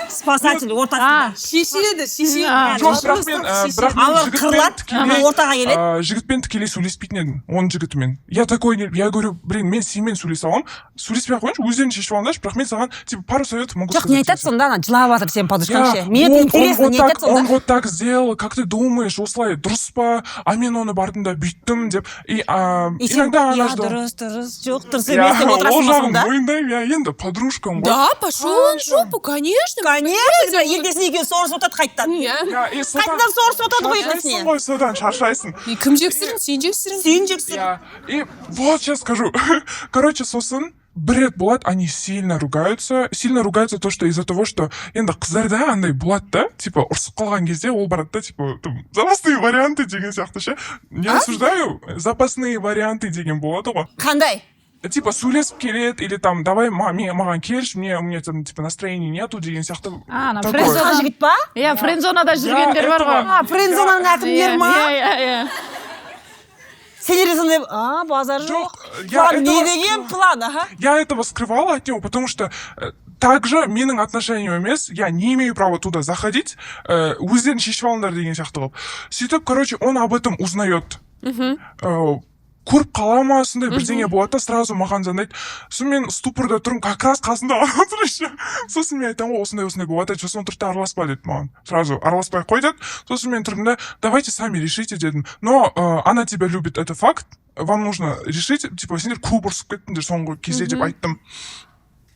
Спасатель ортасында. Шешеді, шешеді. А, Жоқ, бірақ мен Алар жігітпен қырылады, тікелей ортаға келеді. Жігітпен тікелей сөйлеспейтін едім, оның жігітімен. Я такой, я говорю: «Блин, мен сенімен сөйлесе аламын, сөйлеспей ақ қояйыншы, өздерің шешіп алыңдаршы, бірақ мен саған, типа, пару советов могу Жоқ, не сказать», айтады деген. Сонда ана жылап жатыр сенің подружкаң Я, ше? Мне это он интересно, вот не так, айтады он сонда? вот так сделал, как ты думаешь, осылай дұрыс па? А мен оны бардым да бүйттім деп. И И сен, иногда она иә, ждала. дұрыс, дұрыс, жоқ, дұрыс Иә, емес деп ол отырасың ба жағын сонда? мойындаймын, иә, енді подружкам ғой. Да, пошел он в жопу, конечно. Конечно, ертесіне екеуі сорысып отырады қайтадан. Иә. Иә, и содан Қайтадан сорысып отырады ғой шаршайсың ертесіне. ғой, содан шаршайсың. И кім жексұрын? Сен жексұрын. Сен жексің. Иә, и вот сейчас скажу. Короче, сосын бір рет болады, они сильно ругаются. Сильно ругаются то, что из-за того, что енді қыздарда андай болады да, типа, ұрысып қалған кезде ол барады да, типа, там, запасные варианты деген сияқты ше. Не осуждаю, запасные варианты деген болады ғой. Қандай? Типа, сөйлесіп келеді, или там, давай, маған келші, мне, у меня там, типа, настроения нету деген сияқты. А, ана Такое. френдзона. Жігіт па? Иә, френдзонада жүргендер бар ғой. А, френдзонаның әкімдері ма? Иә. Сендер де сондай, а, базар жоқ. Жоқ, я План не этого деген план, аха. Я этого скрывала от него, потому что также менің отношением емес, я не имею права туда заходить, өздерің шешіп алыңдар деген сияқты қылып. Сөйтіп, короче, он об этом узнает. Көріп қала ма, сондай бірдеңе болады да, сразу маған звондайды. Сосын мен ступорда тұрмын, как раз қасында отыр еще. Сосын мен айтамын ғой: «Осындай, осындай болып жатыр». Сосын ол тұрды да: «Араласпа», — деді маған. Сразу: «Араласпай ақ қой», — деді. Сосын мен тұрдым да: «Давайте сами решите», — дедім. Но она тебя любит, это факт. Вам нужно решить, типа, сендер көп ұрысып кеттіңдер соңғы кезде деп айттым.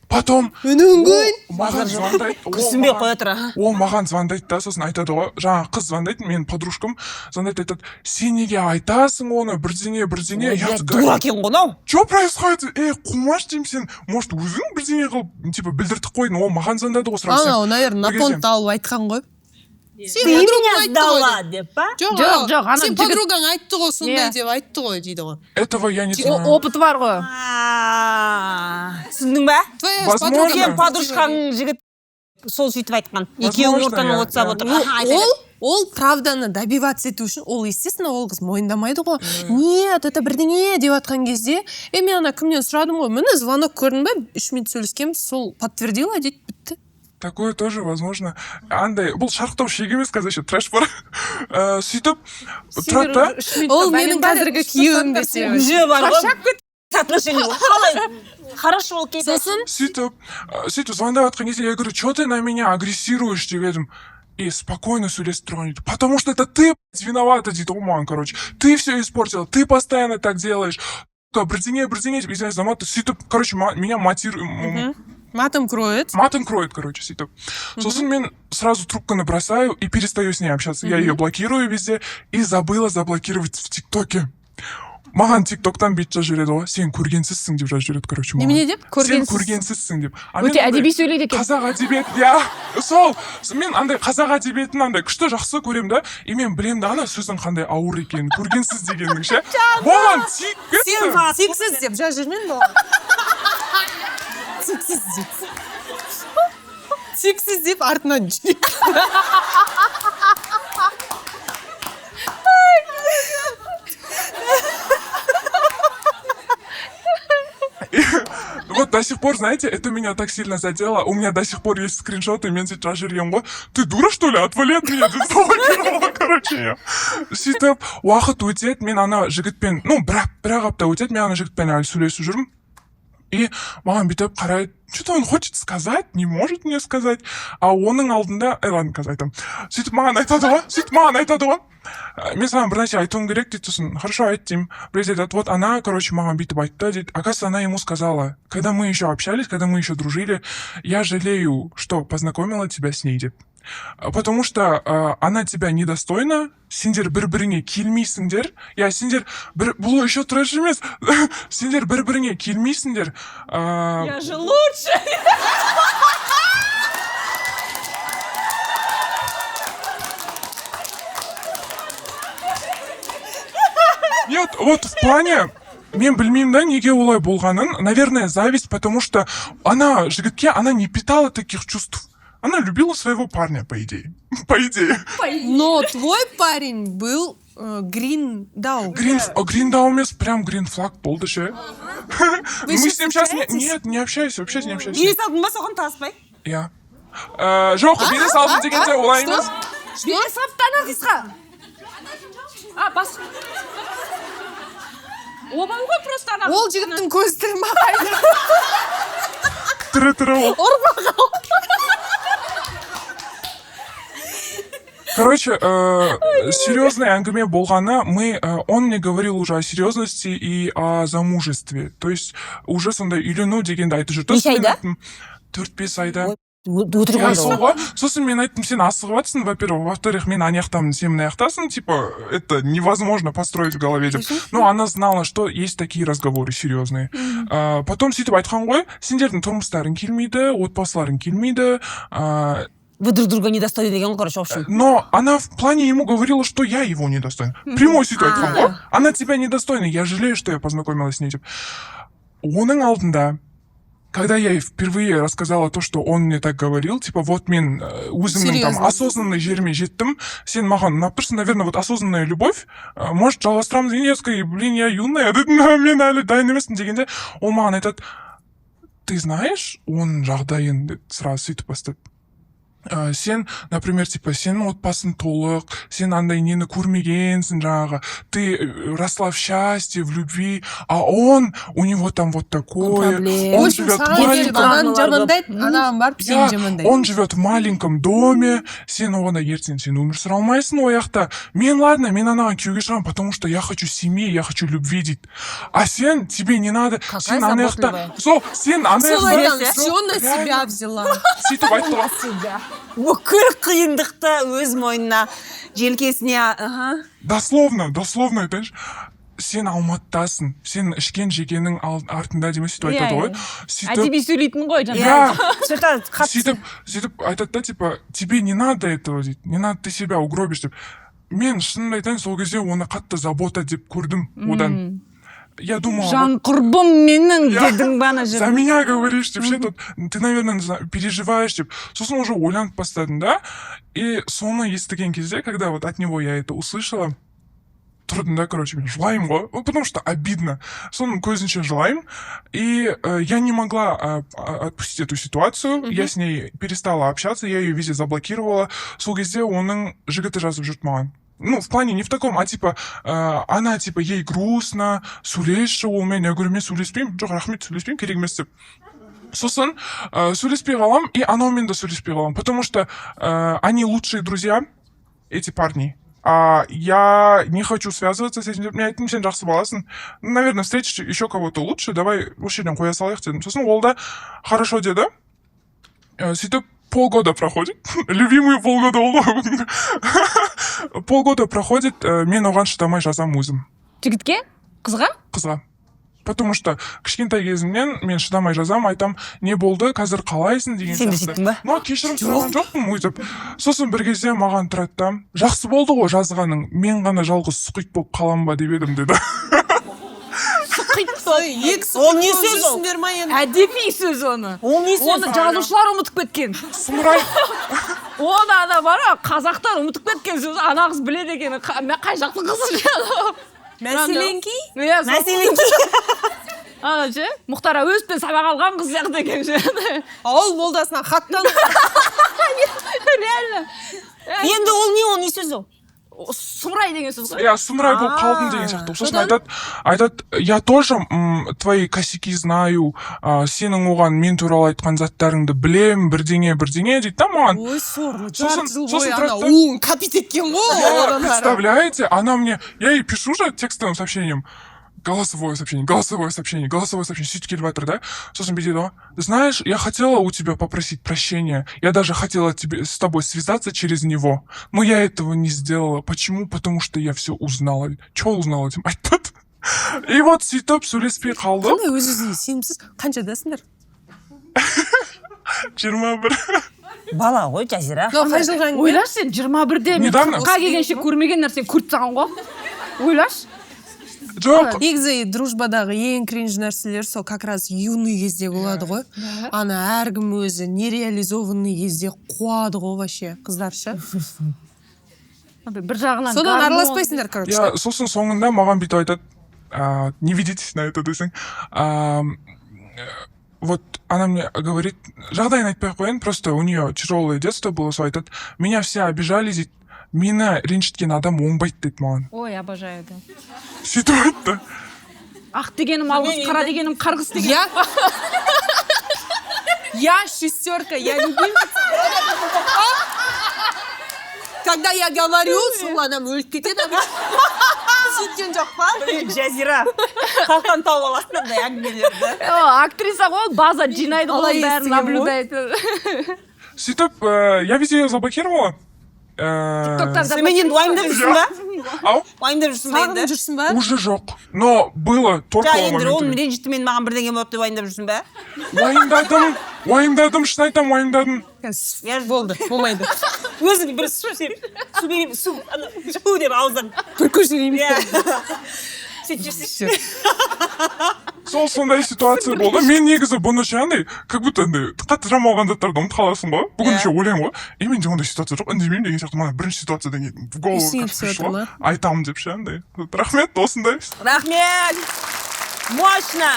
Потом Үніңгін. ол маған звондайды. Ол Күрсінбей қоя тұр, аха. Ол маған звондайды да, сосын айтады ғой, жаңағы қыз звондайды, менің подружкам звондайды, айтады: «Сен неге айтасың оны, бірдеңе, бірдеңе». Ой, Я блядь, такая, дура екен ғой мынау. Что происходит, ей, қумаш деймін, сен, может, өзің бірдеңе қылып, типа, білдіртіп қойдың, ол маған звондады ғой сразу. Анау, наверное, на Бір кезде- понт алып айтқан ғой. Сен Ты подругаң меня айтты ғой сдала деп. Деп па? Жоқ, Жоқ, анау, жоқ, ана сен жігіт- подругаң айтты ғой сондай Иә. Деп айтты ғой дейді ғой. Этого я не знаю. Опыты бар ғой. А, түсіндің ба? Твоя Возможно. подруга Сен подружкаң жігіт сол сөйтіп айтқан. Екеуің Возможно, ортаны иә, отсап иә. отыр. Аха, айта бер. Ол Ол правданы добиваться ету үшін, ол, естественно, ол қыз мойындамайды ғой. Нет, это бірдеңе деп жатқан кезде, е, мен ана кімнен сұрадым ғой, міне, звонок, көрдің ба, 3 минут сөйлескенбіз, сол подтвердила дейді, бітті. Такое тоже возможно. Андай, бұл шарықтау шек емес, қазір еще трэш бар. Сөйтіп тұрады да. Ол менің қазіргі күйеуім десе. Уже бар ғой, отношения қалай? Хорошо, окей. Сосын? Сөйтіп звондап жатқан кезде я говорю: «Че ты на меня агрессируешь?» — деп едім. И спокойно сөйлесіп тұрған дейді. «Потому что это ты, блядь, виновата», — дейді ғой маған, короче. «Ты все испортила, ты постоянно так делаешь. Бірдеңе, бірдеңе», — деп, извиняюсь за мат. Сөйтіп, короче, меня матир, Матом кроет. Матом кроет, короче, сөйтіп. Сосын мен сразу трубканы бросаю и перестаю с ней общаться. Я ее блокирую везде и забыла заблокировать в ТикТоке. Маған ТикТоктан бүйтіп жазып жібереді ғой: «Сен көргенсізсің», — деп жазып жібереді, короче, маған. Немене деп? «Сен Көргенсіз. көргенсізсің», — деп. А мен Өте андай әдеби сөйлейді екен. Қазақ әдебиет, иә, сол мен андай қазақ әдебиетін андай күшті жақсы көремін да, и мен білемін да ана сөздің қандай ауыр екенін, көргенсіз дегеннің ше, маған тиіп кетті. «Сен тексіз» деп жазып жібермедің бе оған? «Тексіз» деп, «тексіз» деп артынан жүреді. Вот до сих пор, знаете, это меня так сильно задело. У меня до сих пор есть скриншоты, мен сөйтіп жазып жіберген ғой: «Ты дура, что ли? Отвали от меня», — деп заблокировала, короче. Я сөйтіп, уақыт өтеді, мен ана жігітпен, ну, бір ақ апта өтеді, мен ана жігітпен әлі сөйлесіп жүрмін. И маған бүйтіп қарайды, что то он хочет сказать, не может мне сказать. А оның алдында, ай, ладно, қазір айтамын. Сөйтіп маған айтады ғой, сөйтіп маған айтады ғой: «Мен саған бір нәрсе айтуым керек», — дейді. Сосын: «Хорошо, айт», — деймін. Бір кезде айтады: «Вот она, короче, маған бүйтіп айтты», — дейді. Оказывается, она ему сказала, когда мы еще общались, когда мы еще дружили: «Я жалею, что познакомила тебя с ней», — деп. «Потому что она тебя недостойна, сендер бір біріңе келмейсіңдер». Иә, сендер бір, бұл еще трэш емес, сендер бір біріңе келмейсіңдер. Я же лучше. Нет, вот в плане мен білмеймін да неге олай болғанын. Наверное, зависть, потому что она жігітке, она не питала таких чувств. Она любила своего парня, по идее. По идее. Но твой парень был green дау. Green дау емес, прям green flag болды ше. Вы Мы сейчас с ним сейчас не, встречаетесь? нет, не общаюсь, вообще не общаюсь. Бере салдың ба соған таныспай? Иә. Жоқ, бере салдым дегенде олай емес. Бере салыпты ана қызға. А, бас. Обал ғой просто ана. Ол жігіттің көзі тірі ма? Тірі, тірі ол. Короче, серьезный әңгіме болғаны, он мне говорил уже о серьезности и о замужестве. То есть уже сондай үйлену дегенді айтып жүрді. Неше Сосын мен айда? айттым, 4-5 айда. Өтірік Иә, онда сол ол. ғой. Сосын мен айттым: «Сен асығып жатырсың, во-первых. Во-вторых, мен ана жақтамын, сен мына жақтасың. Типа, это невозможно построить в голове», — деп. Но она знала, что есть такие разговоры серьезные. Потом сөйтіп айтқан ғой: «Сендердің тұрмыстарың келмейді, отбасыларың келмейді». Вы друг друга недостойны деген ғой, короче, в общем. Но она в плане ему говорила, что я его недостойна. Прямой сөйтіп айтқан ғой. «Она тебя недостойна, я жалею, что я познакомилась с ней», — деп. Оның алдында, когда я ей впервые рассказала то, что он мне так говорил, типа, вот мен өзімнің там Серьезно? осознанный жеріме жеттім, сен маған ұнап тұрсың, наверное, вот осознанная любовь, может, жалғастырамыз деген, я такая: «Блин, я юная», — дедім, «мен әлі дайын емеспін» дегенде, ол маған айтады: «Ты знаешь оның жағдайын», — деп сразу сөйтіп бастады. «Сен, например, типа, сенің отбасың толық, сен андай нені көрмегенсің жаңағы, ты росла в счастье, в любви, а он, у него там вот такое, проблем. он В общем, живет в саған келіп маленьком ананы жамандайды, анаған барып сені Иә, жамандайды. он живет в маленьком доме, сен оған ертең сен өмір сүре алмайсың ол жақта. Мен, ладно, мен анаған күйеуге шығамын, потому что я хочу семьи, я хочу любви», — дейді. «А сен, тебе не надо, Какая сен ана жақта, заботливая. сол, сен ана Сол жақта». айтамын, все на Реально. себя взяла. Сөйтіп айтты ғой. Бүкіл қиындықты өз мойнына, желкесіне, аха. Дословно, дословно айтайыншы: «Сен Алматыдасың, сен ішкен жегеннің артында» демей, сөйтіп Иә, айтады ғой. иә. Сөйтіп Әдеби сөйлейтін ғой жаңағы. Иә. Сөйтіп қатты. Сөйтіп айтады да, типа, «Тебе не надо этого», — дейді, «не надо, ты себя угробишь», — деп. Мен шынымды айтайын, сол кезде оны қатты забота деп көрдім одан. Я думала, Жан құрбым менің Я- дедің ба ана за жерде? меня говоришь деп ше, тут ты, наверное, не знаю, переживаешь деп. Сосын уже ойланып бастадым да. И соны естіген кезде, когда вот от него я это услышала, тұрдым да, короче, мен жылаймын ғой. Ну, потому что обидно. Соның көзінше жылаймын. И я не могла отпустить эту ситуацию. Я с ней перестала общаться, я ее везде заблокировала. Сол кезде оның жігіті жазып жүрді маған. Ну, в плане не в таком, а типа, она, типа, ей грустно, сөйлесші онымен. Я говорю, мен сөйлеспеймін, жоқ, рахмет, сөйлеспеймін, керек емес деп. Сосын сөйлеспей қаламын, и анаумен де сөйлеспей қаламын, потому что они лучшие друзья, эти парни. А я не хочу связываться с этим деп. Мен айттым, сен жақсы баласың, наверное, встретишь еще кого-то лучше, давай осы жерден қоя салайық дедім. Сосын ол да хорошо деді. Сөйтіп полгода проходит, любимые полгода болды ғой. Полгода проходит, мен оған шыдамай жазамын өзім. Жігітке? Қызға? Қызға. Потому что кішкентай кезімнен мен шыдамай жазамын, айтам, не болды, қазір қалайсың деген Сен де сияқты. сөйттің ба? Но кешірім сұраған жоқпын өйтіп. Сосын бір кезде маған тұрады да, жақсы болды ғой жазғаның, мен ғана жалғыз сұқит болып қалам ба деп едім деді. Екі Ол не сөз ол? жүрсіңдер ма енді? Әдеби сөз оны. Ол не сөз? Оны жазушылар ұмытып кеткен. Сұмырай. Оны ана бар ғой, қазақтар ұмытып кеткен сөз. Ана қыз біледі екен. Мен қай жақтың қызы? Мәселенки. Иә, сол. Мәселен. Ана ше, Мұхтар Әуезовтен сабақ алған қыз сияқты екен ше. Ауыл молдасынан хаттан. Реально. Енді ол не, ол не сөз ол? Сұмырай деген сөз ғой. Иә, сұмырай болып қалдым деген сияқты. Сосын айтады, я тоже твои косяки знаю, сенің оған мен туралы айтқан заттарыңды білем, бірдеңе бірдеңе дейді да маған. Ой, сорлы, Сосын- жарты жыл сосын бойы тұрады ана да- уын копить еткен ғой Я, одан ары. представляете, она мне, я ей пишу же текстовым сообщением, голосовое сообщение, голосовое сообщение, голосовое сообщение, сөйтіп келіп жатыр да. Сосын бүйтеді ғой, знаешь, я хотела у тебя попросить прощения, я даже хотела тебе, с тобой связаться через него, но я этого не сделала. Почему? Потому что я все узнала. Че узнала деп айтады. И вот сөйтіп сөйлеспей қалдық. Қандай өз өзіне сенімсіз. Қаншадасыңдар? 21. Бала ғой, Жазира. Мынау қай жылғы әңгіме? Ойлашы, сен 21-де мен Недавно. 40-қа келгенше көрмеген нәрсені көріп тастаған ғой. Ойлашы. Жоқ. Негізі дружбадағы ең кринж нәрселер сол как раз юный кезде болады ғой. Ана әркім өзі нереализованный кезде қуады ғой вообще, қыздар ше. Андай бір жағынан Содан гормон. араласпайсыңдар, короче. Иә, сосын соңында маған бүйтіп айтады, не ведитесь на это десең, вот она мне говорит, жағдайын айтпай ақ қояйын, просто у нее тяжелое детство было, сол айтады, меня все обижали дейді, мені ренжіткен адам оңбайды дейді маған. Ой, обожаю это. Сөйтіп айтты. Ақ дегенім алғыс, қара дегенім қарғыс деген. Я шестерка, я любимица. Когда я говорю, сол адам өліп кетеді. Сөйткен жоқ па? Жазира, қаяқтан тауып аласың андай әңгімелерді? О, актриса ғой ол, база жинайды ғой, Қалай оның бәрін естіген ғой? наблюдает. Сөйтіп, я везде ее заблокировала. Тиктоктан Сонымен енді уайымдап жүрсің ба? Ау? Уайымдап жүрсің ба Сағынып енді? жүрсің ба? Уже жоқ. Но было только Жа, енді моментами. оны ренжітті, мен маған бірдеңе болады деп уайымдап жүрсің ба? Уайымдадым, уайымдадым, шын айтамын, уайымдадым. Я Болды, болмайды. Өзің бір су сеп, су берейін, су, ана, су деп аузың. Бір көшіреймін. Иә. Сөйтіп жүрсейші. Сол сондай ситуация болды. Мен негізі бұны ше андай, как будто андай қатты жамалған заттарды ұмытып қаласың ғой. Бүгін еще ойлаймын ғой, е, менде ондай ситуация жоқ, үндемеймін деген сияқты. Маған бірінші ситуациядан кейін в голову Есіңе как түсіп пришло, отыр ма? айтамын деп ше андай. Вот, рахмет, осындай. Рахмет. Мощно.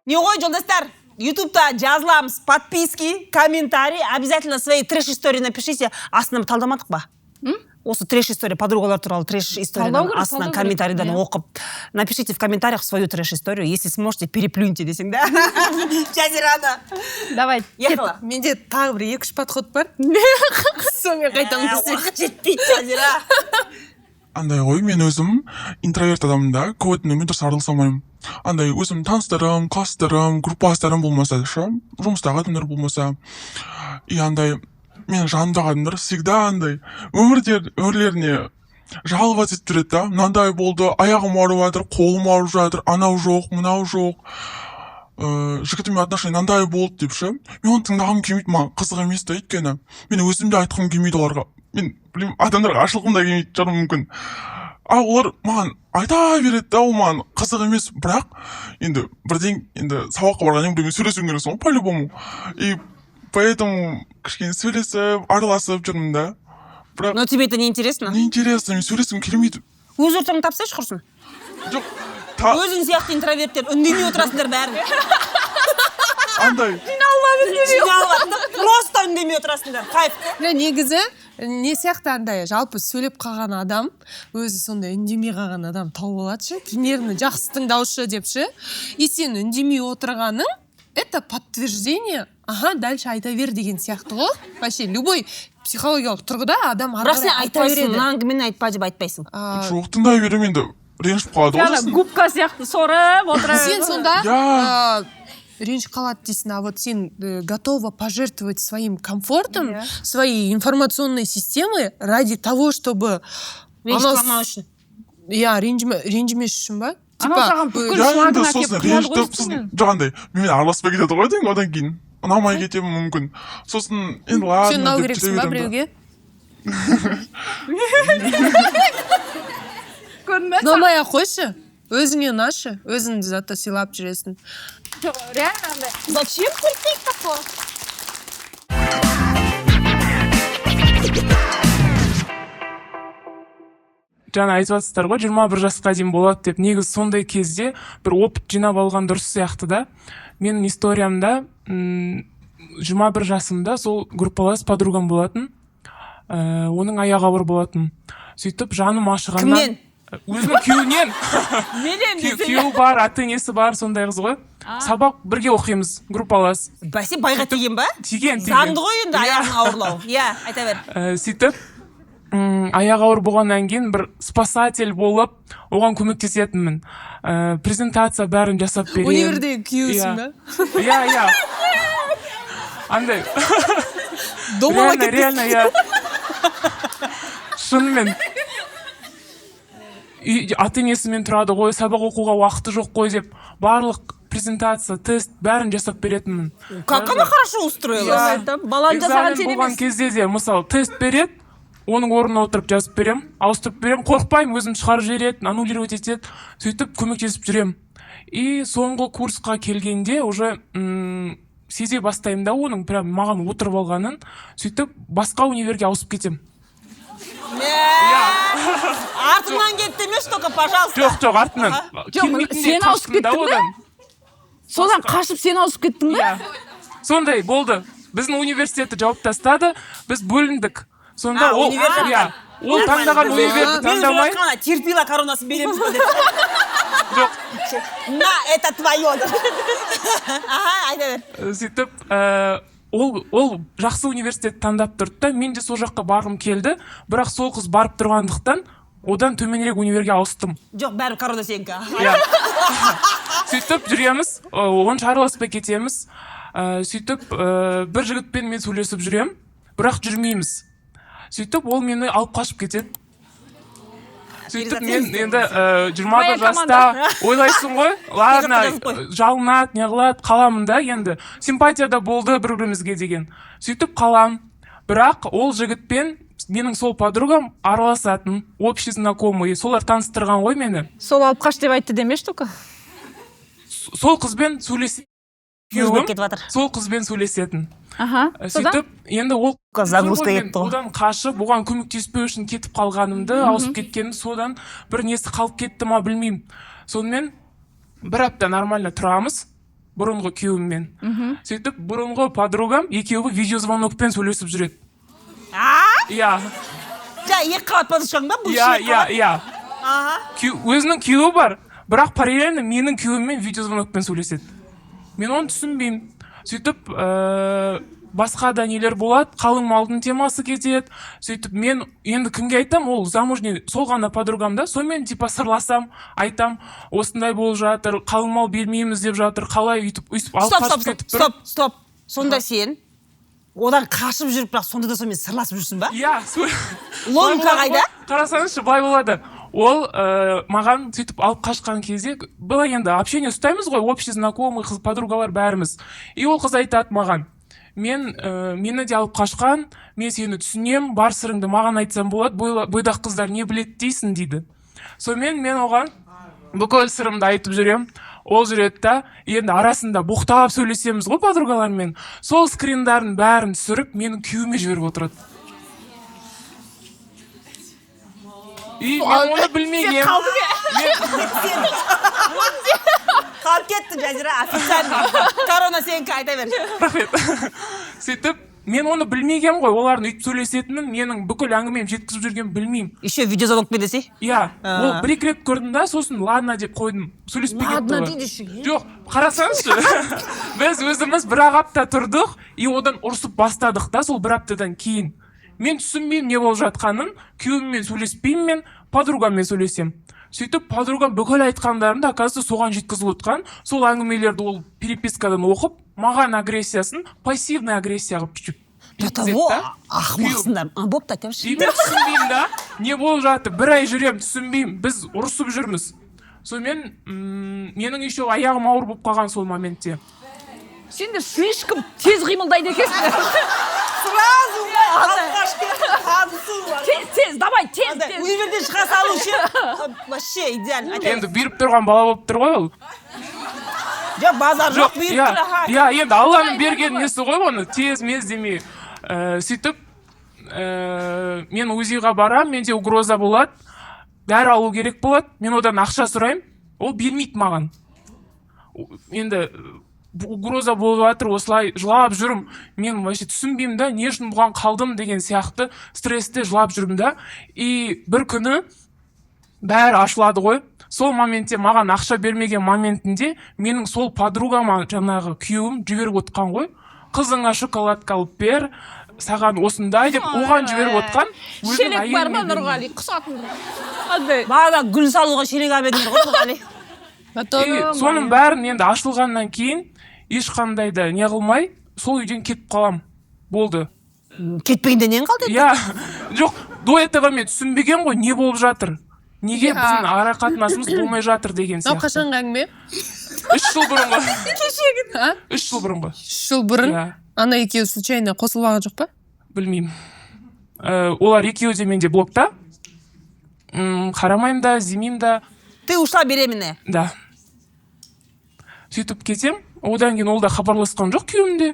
Не ғой, жолдастар, ютубта жазыламыз, подписки, комментарий, обязательно свои трэш-истории напишите. Астынан талдамадық па? Осы трэш-история, подругалар туралы трэш-историядан Талдау керек, астынан талдау керек, комментарийдан иә. оқып. Напишите в комментариях свою трэш-историю, если сможете, переплюньте десең, да? Жазирана. Давай. Ехала. Менде тағы бір екі үш подход бар. Сонымен қайтамын десең. Уақыт жетпейді, Жазира. Андай ғой, мен өзім интроверт адаммын да, көп адамдармен дұрыс араласа алмаймын. Андай өзім таныстарым, класстарым, группаластарым болмаса ше, жұмыстағы адамдар болмаса, и андай менің жанымдағы адамдар всегда андай өмірде өмірлеріне жаловаться етіп жүреді да, мынандай болды, аяғым ауырып жатыр, қолым ауырып жатыр, анау жоқ, мынау жоқ, жігітіммен отношения мынандай болды деп ше. Мен оны тыңдағым келмейді, маған қызық емес та, өйткені мен өзім де айтқым келмейді оларға. Мен білмеймін, адамдарға ашылғым да келмейтін шығар мүмкін. А олар маған айта береді да, ол маған қызық емес. Бірақ енді бірден енді сабаққа барғаннан кейін біреумен сөйлесуің керексің ғой по любому, и поэтому кішкене сөйлесіп, араласып жүрмін да, бірақ Но тебе это не интересно? Не интересно, мен сөйлескім келмейді. Өз ортаңды тапсайшы, құрсын. Жоқ та. Өзің сияқты интроверттер үндемей отырасыңдар бәрін. Андай. Жиналып, просто үндемей отырасыңдар, кайф. Мына негізі не сияқты, андай жалпы сөйлеп қалған адам өзі сондай үндемей қалған адам тауып алады ше, примерно жақсы тыңдаушы деп ше. И сен үндемей отырғаның — это подтверждение, ага, дальше айта бер деген сияқты ғой. Вообще любой психологиялық тұрғыда адам ары Бірақ сен қарай айта айтпайсың, береді. мына әңгімені айтпа деп айтпайсың. А, Жоқ, тыңдай беремін, енді ренжіп қалады ғой Ана сосын. губка сияқты сорып отыра Сен сонда Иә. Ренжіп қалады дейсің, а вот сен готова пожертвовать своим комфортом, Иә. своей информационной системой ради того, чтобы Ренжіп анау қалмау үшін. Иә, ренжімес үшін ба? Анау саған бүкіл Иә, шлагын енді әкеліп сосын құяды ғой ренжітіп, сосын үстіңнен. жоқ, андай менімен араласпай кетеді ғой деймін, одан кейін ұнамай кетемін мүмкін. Сосын енді ладно Сен ұнау деп керексің жүре ба беремін да. біреуге? Көрдің бе? Ұнамай ақ қойшы, өзіңе ұнашы, өзіңді зато сыйлап жүресің. Жоқ, реально андай. Зачем терпеть такое? Жаңа айтып жатсыздар ғой, 21 жасқа дейін болады деп. Негізі сондай кезде бір опыт жинап алған дұрыс сияқты да. Менің историямда 21 жасымда сол группалас подругам болатын, оның аяғы ауыр болатын. Сөйтіп жаным ашығаннан. Кімнен? Өзінің күйеуінен. Менен десең. Күйеуі бар, ата енесі бар, сондай қыз ғой. Сабақ бірге оқимыз, группалас. Бәсе, байға тиген ба? Тиген, тиген. Заңды ғой енді Иә. аяғың ауырлау, иә, айта бер. Сөйтіп аяғы ауыр болғаннан кейін бір спасатель болып оған көмектесетінмін, презентация бәрін жасап беремін. Универдегі күйеуісің ба? Иә, андай. Домалап Реально, реально, иә, шынымен. Үй, ата енесімен тұрады ғой, сабақ оқуға уақыты жоқ қой деп, барлық презентация, тест бәрін жасап беретінмін. Как она хорошо устроилась. Иә. Баланы жасаған Экзамен сен болған емес. кезде де, мысалы, тест береді, оның орнына отырып жазып беремін, ауыстырып беремін, қорықпаймын, өзім шығарып жібереді, аннулировать етеді. Сөйтіп көмектесіп жүремін. И соңғы курсқа келгенде уже сезе бастаймын да оның прям маған отырып алғанын. Сөйтіп басқа универге ауысып кетемін. Артыңнан кетті емес, только пожалуйста. Жоқ, артынан Жоқ, келмейтіндей сен ауысып қаштым да кеттің бе? одан. Содан қашып сен ауысып кеттің бе? Иә, сондай болды. Біздің университетті жауып тастады, біз бөліндік сонда. А, Ол универ жақтан. Иә, ол таңдаған универді Мен таңдамай. жатқан терпила коронасын береміз ба деп. Жоқ. На, это твое. Аха, айта бер. Сөйтіп ол жақсы университет таңдап тұрды да, мен де сол жаққа барғым келді, бірақ сол қыз барып тұрғандықтан одан төменірек универге ауыстым. Жоқ, бәрі корона сенікі. Иә, сөйтіп жүреміз, онша араласпай кетеміз. Сөйтіп бір жігітпен мен сөйлесіп жүремін, бірақ жүрмейміз. Сөйтіп ол мені алып қашып кетеді. Сөйтіп мен енді 21 Моя жаста ойлайсың ғой, ладно, жазып қой. жалынады, не қылады, қаламын да енді. Симпатия да болды бір бірімізге деген. Сөйтіп қалам, бірақ ол жігітпен менің сол подругам араласатын, общий знакомый, солар таныстырған ғой мені. Сол алып қаш деп айтты демеші только. Сол қызбен сөйлесе Өзгеріп кетіп жатыр. Сол қызбен сөйлесетін. Аха, содан. Сөйтіп енді ол Загрузка мен кетті ғой. одан қашып, оған көмектеспеу үшін кетіп қалғанымды, ауысып кеткенімді, содан бір несі қалып кетті ма, білмеймін. Сонымен бір апта нормально тұрамыз бұрынғы күйеуіммен. Сөйтіп бұрынғы подругам екеуі видеозвонокпен сөйлесіп жүреді. А? Иә. Жа, екі қабат подружкаң ба? Бұл Иә. екі Иә. қабат? Иә. Аха. Өзінің күйеуі бар, бірақ параллельно менің күйеуіммен видеозвонокпен сөйлеседі. Мен оны түсінбеймін. Сөйтіп басқа да нелер болады, қалың малдың темасы кетеді. Сөйтіп мен енді кімге айтам? Ол замужний сол ғана подругам да, сонымен типа сырласам, айтам, осындай болып жатыр, қалың мал бермейміз деп жатыр, қалай, өйтіп өйтіп алып Стоп, стоп, қашып стоп, кетіп тұр. стоп, стоп. Сонда сен одан қашып жүріп, бірақ сонда да сонымен сырласып жүрсің ба? Иә. Логика Былай болады қайда? ғой, қарасаңызшы, былай болады. Ол маған сөйтіп алып қашқан кезде, былай енді общение ұстаймыз ғой, общий знакомый қыз, подругалар бәріміз. И ол қыз айтады маған: Мен мені де алып қашқан, мен сені түсінемін, бар сырыңды маған айтсаң болады, бойдақ қыздар не біледі дейсің дейді. Сонымен мен оған бүкіл сырымды айтып жүремін. Ол жүреді да, енді арасында боқтап сөйлесеміз ғой подругалармен. Сол скриндардың бәрін түсіріп, менің күйеуіме жіберіп отырады. И мен оны білмегенмін. Қалып кетті, Жазира, официально. Корона сенікі, айта бер. Рахмет. Сөйтіп, мен оны білмегенмін ғой, олардың өйтіп сөйлесетінін, менің бүкіл әңгімем жеткізіп жүргенін білмеймін. Еще видеозвонокпен десей. Иә, ол бір екі рет көрдім да, сосын ладно деп қойдым. Сөйлеспей кетті Ладно олар. дейді еще, е? Жоқ, қарасаңызшы. Біз өзіміз бір ақ апта тұрдық, и одан ұрсып бастадық та сол бір аптадан кейін. Мен түсінбеймін не болып жатқанын, күйеуіммен сөйлеспеймін мен, подругаммен сөйлесемін. Сөйтіп подругам бүкіл айтқандарымды, оказывается, соған жеткізіп отқан. Сол әңгімелерді ол перепискадан оқып, маған агрессиясын пассивный агрессия қылып чуть-чуть До жеткізеді того да. ақымақсыңдар. А, бопты, айта берші. И мен түсінбеймін да, не болып жатыр. Бір ай жүремін, түсінбеймін. Біз ұрысып жүрміз. Сонымен менің еще аяғым ауыр болып қалған сол моментте. Сендер слишком тез қимылдайды екенсіңдер. Сразу алып қашып кетті, танысу. Тез, тез, давай, тез, Андай, тез. универден шыға салу ше. Вообще идеально. Айта бер. Енді бұйырып тұрған бала болып тұр ғой ол. Жоқ, базар жоқ, бұйырып иә, тұр, аха. иә, енді Алланың берген несі ғой оны, тез мез демей. Сөйтіп, мен УЗИ-ға барам, менде угроза болады, дәрі алу керек болады, мен одан ақша сұраймын, ол бермейді маған. Енді угроза болып жатыр, осылай жылап жүрмін. Мен вообще түсінбеймін да, не үшін бұған қалдым деген сияқты стрессте жылап жүрмін да. И бір күні бәрі ашылады ғой. Сол моментте маған ақша бермеген моментінде менің сол подругама жаңағы күйеуім жіберіп отқан ғой. Қызыңа шоколадка алып бер, саған осындай деп оған жіберіп отқан. Өзінің Шелек бар ма, әйеліме бермей. Нұрғали? Құсатын. Андай. Бағана гүл салуға шелек алып едіңдер ғой, Нұрғали. Потом И соның бәрін енді ашылғаннан кейін ешқандай да не қылмай, сол үйден кетіп қалам. Болды. Кетпегенде нең қалды енді? Иә, жоқ, до этого мен түсінбеген ғой, не болып жатыр. Неге Иә. біздің ара қатынасымыз болмай жатыр деген Мынау сияқты. қашанғы әңгіме? 3 жыл бұрынғы. А? 3 жыл бұрынғы. 3 жыл бұрын? Иә. Ана екеуі случайно қосылып алған жоқ па? Білмеймін. Олар екеуі де менде блокта. Қарамаймын да, іздемеймін да. Ты ушла беременная. Да. Сөйтіп кетем. Одан кейін ол да хабарласқан жоқ күйеуім де.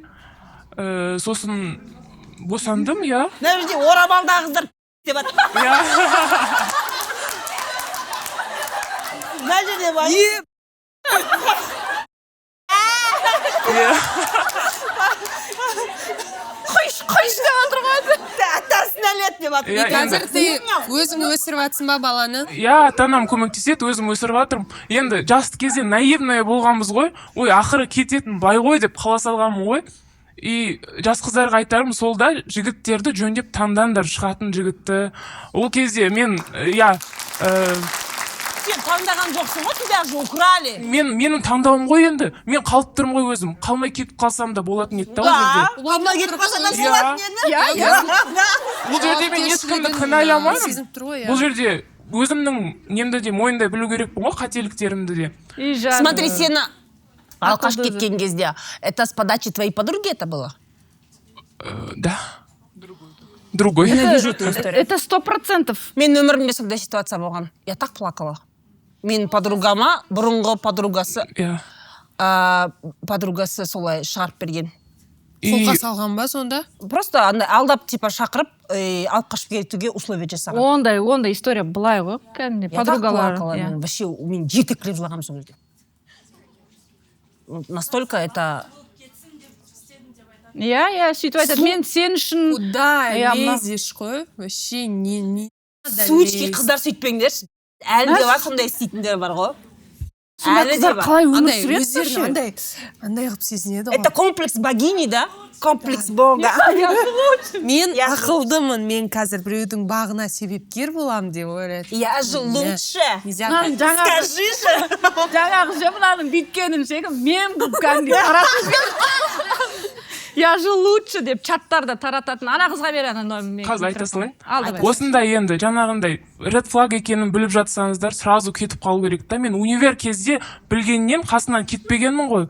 Сосын босандым, иә. Мына жерде орамалдағы қыздар деп жатыр. Иә. Мына жерде бар. Иә. Құйш, құйш деп отыр ғой. Атасына нәлет деп жатыр. Иә, Қазір енді. ты өзің өсіріп жатсың ба баланы? Иә, ата анам көмектеседі, өзім өсіріп жатырмын. Енді жас кезде наивная болғанбыз ғой. Ой, ақыры кететін бай ғой деп қала салғанмын ғой. И жас қыздарға айтарым сол да, жігіттерді жөндеп таңдаңдар, шығатын жігітті. Ол кезде мен, иә, Сен таңдаған жоқсың ғой, тебя же украли. Менің таңдауым ғой енді. Мен қалып тұрмын ғой өзім. Қалмай кетіп қалсам да болатын еді да ол жерде. Қалмай кетіп қалсаң да Иә. болатын еді. Иә, иә. Бұл жерде мен ешкімді Жауапкершілігін, кінәламаймын. сезініп тұр ғой, иә. Бұл жерде өзімнің немді де мойындай білу керекпін ғой, қателіктерімді де. И жаным. Смотри, сені алқаш Ақылды. кеткен кезде, это с подачи твоей подруги это было? Да. Другой. Ненавижу эту историю. Это 100%. Мен өмірімде сондай ситуация болған. Я так плакала. Мен подругама бұрынғы подругасы, Иә. Подругасы солай шығарып берген. И Қолқа салған ба сонда? Просто андай алдап, типа шақырып, алып қашып кетуге условия жасаған. Ондай история былай ғой, кәдімгідей Я так подругалар. плакала, Иә. мен вообще мен жетекілеп жылағанмын сол кезде. Настолько это Иә, иә, сөйтіп айтады. Мен сен үшін Куда Иә, лезешь қой? Вообще не надо Сучки лезть. қыздар, сөйтпеңдерші. Әлі де бар сондай істейтіндер бар ғой. Сондай Әлі де қыздар бар. қалай өмір Андай сүреді өздерін вообще? андай қылып сезінеді ғой. Это комплекс богини, да? Комплекс бога. Мен ақылдымын, мен қазір біреудің бағына себепкер боламын деп ойлайды. Я же лучше. Нельзя. Мынаның жаңағы Скажи же. жаңағы ше, мынаның бүйткенін ше, мем қылып кәдімгідей таратып, я же лучше деп чаттарда тарататын ана қызға бер ана номер. Қазір айта салайын. Ал, давай. Осындай енді жаңағындай red flag екенін біліп жатсаңыздар, сразу кетіп қалу керек та. Мен универ кезде білгеннен қасынан кетпегенмін ғой.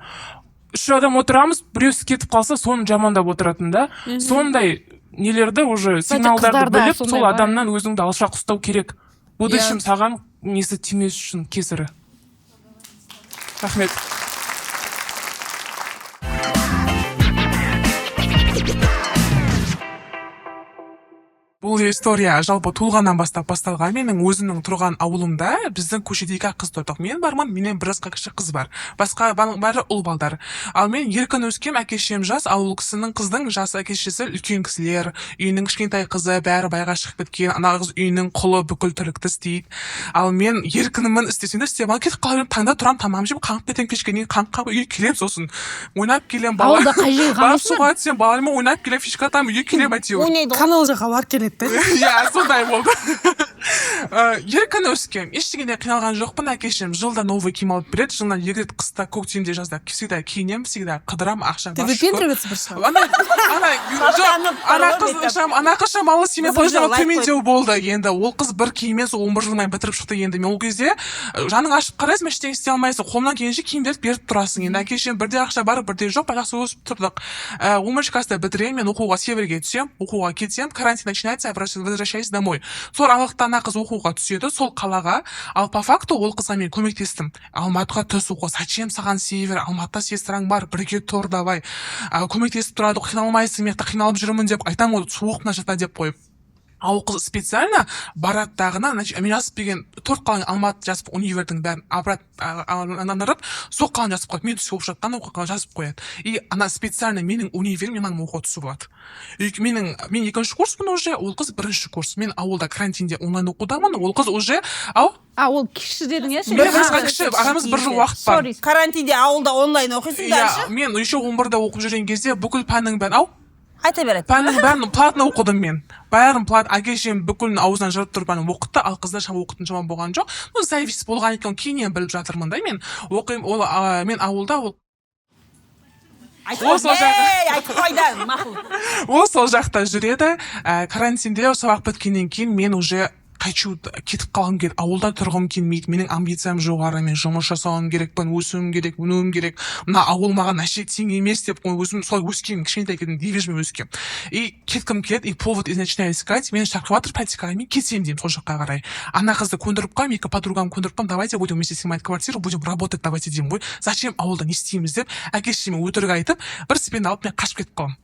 Үш адам отырамыз, біреусі кетіп қалса, соны жамандап отыратын да. Сондай нелерді уже сигналдарды қыздарда біліп, сондай сол бар. адамнан өзіңді алшақ ұстау керек, в будущем саған несі тимес үшін, кесірі. Рахмет. Бұл история жалпы туылғаннан бастап басталған. Менің өзімнің тұрған ауылымда біздің көшеде екі ақ қыз тұрдық. Мен бармын, менен бір жасқа кіші қыз бар, басқа бәрі ұл балдар. Ал мен еркін өскем. Әке шешем жас, ауыл кісінің қыздың жасы, әке шешесі үлкен кісілер, үйінің кішкентай қызы, бәрі байға шығып кеткен. Ана қыз үйінің құлы, бүкіл тірлікті істейді. Ал мен еркінмін, істесем де істеп, ал кетіп қала беремін. Таңда тұрамын, тамағымды жеп, қаңғып кетемін, кешке дейін қаңғып қалып үйге келемін, сосын ойнап келемін, бала Ауылда қай жерге барып қаңғысың? суға түсемін, балалармен ойнап келемін, фишка атамын, үйге келемін әйтеуір. Ойнайды ғой. Канал жаққа барып келеді да. Иә, сондай болды. Еркін өскем, ештеңеден қиналған жоқпын. Әке шешем жылда новый киім алып береді, жылына екі рет, қыста, көктемде, жазда всегда киінемін, всегда қыдырамын, ақша Ты бар, шүкір. выпендриваться бір шығар. Ана жоқ, Мақтанып ана бар ғой қыз бүйтіп. ана қыз шамалы семья Біздің положение лайк төмендеу болды. Енді ол қыз бір киіммен сол 11 жылдан бітіріп шықты. Енді мен ол кезде жаның ашып қарайсың, ештеңе істей алмайсың, қолыңнан келгенше киімдерді беріп тұрасың. Енді әке шешем бірде ақша бар, бірде жоқ, бірақ жақсы өсіп тұрдық. 11-ші класста бітіремін, мен оқуға северге түсемін, оқуға кетемін. Карантин начинается, я возвращаюсь домой. Сол аралықта ана қыз оқуға түседі сол қалаға. Ал по факту ол қызға мен көмектестім: «Алматыға түс оқуға, зачем саған север, Алматыда сестраң бар, бірге тұр, давай». Көмектесіп тұрады, «Қиналмайсың, мен қиналып жүрмін» деп айтамын ғой, «Суық мына жақта» деп қойып. А ол қыз специально барады дағыны, значит, мен жазып берген төрт қаланы, Алматы жазып, универдің бәрін обратно айналдырып, сол қаланы жазып қояды. Мен түсіп оқып жатқан оқуға жазып қояды. И ана специально менің универім, менің оқуға түсіп алады. И мен екінші курспын уже, ол қыз бірінші курс. Мен ауылда карантинде онлайн оқудамын, ол қыз уже ау. А, ол кіші дедің, иә, сен? Бір жасқа кіші, арамыз бір жыл уақыт бар. Sorry. Карантинде ауылда онлайн оқисың. Иә. Дальше. Мен еще 11-де оқып жүрген кезде бүкіл пәннің бәрін ау. Айта береді. Пәннің бәрін платно оқыдым мен, бәрін плат. Әке шешем бүкілін аузынан жырып тұрып бәрін оқытты. Ал қыздар шама оқитын шамам болған жоқ, ну, зависть болған екен, кейіннен біліп жатырмын да. Мен оқимын, ол мен ауылда, ол Айтып Ол сол жағы. Ей, айтып қой да, мақұл. Ол сол жақта жүреді. Карантинде сабақ біткеннен кейін мен уже хочу кетіп қалғым келеді, ауылда тұрғым келмейді. Менің амбициям жоғары, мен жұмыс жасауым керекпін, өсуім керек, өнуім керек, мына ауыл маған вообще тең емес деп қой. Өзім солай өскенмін, кішкентай кезімде движмен өскенмін. И кеткім келеді, и повод начинаю искать. Мені шақырып жатыр практикаға, мен кетемін деймін сол жаққа қарай. Ана қызды көндіріп қоямын, екі подругамды көндіріп қоямын: «Давайте будем вместе снимать квартиру, будем работать, давайте», — деймін ғой. «Зачем, ауылда не істейміз?» — деп әке шешеме өтірік айтып, бір стипендия алып, мен қашып кетіп қаламын,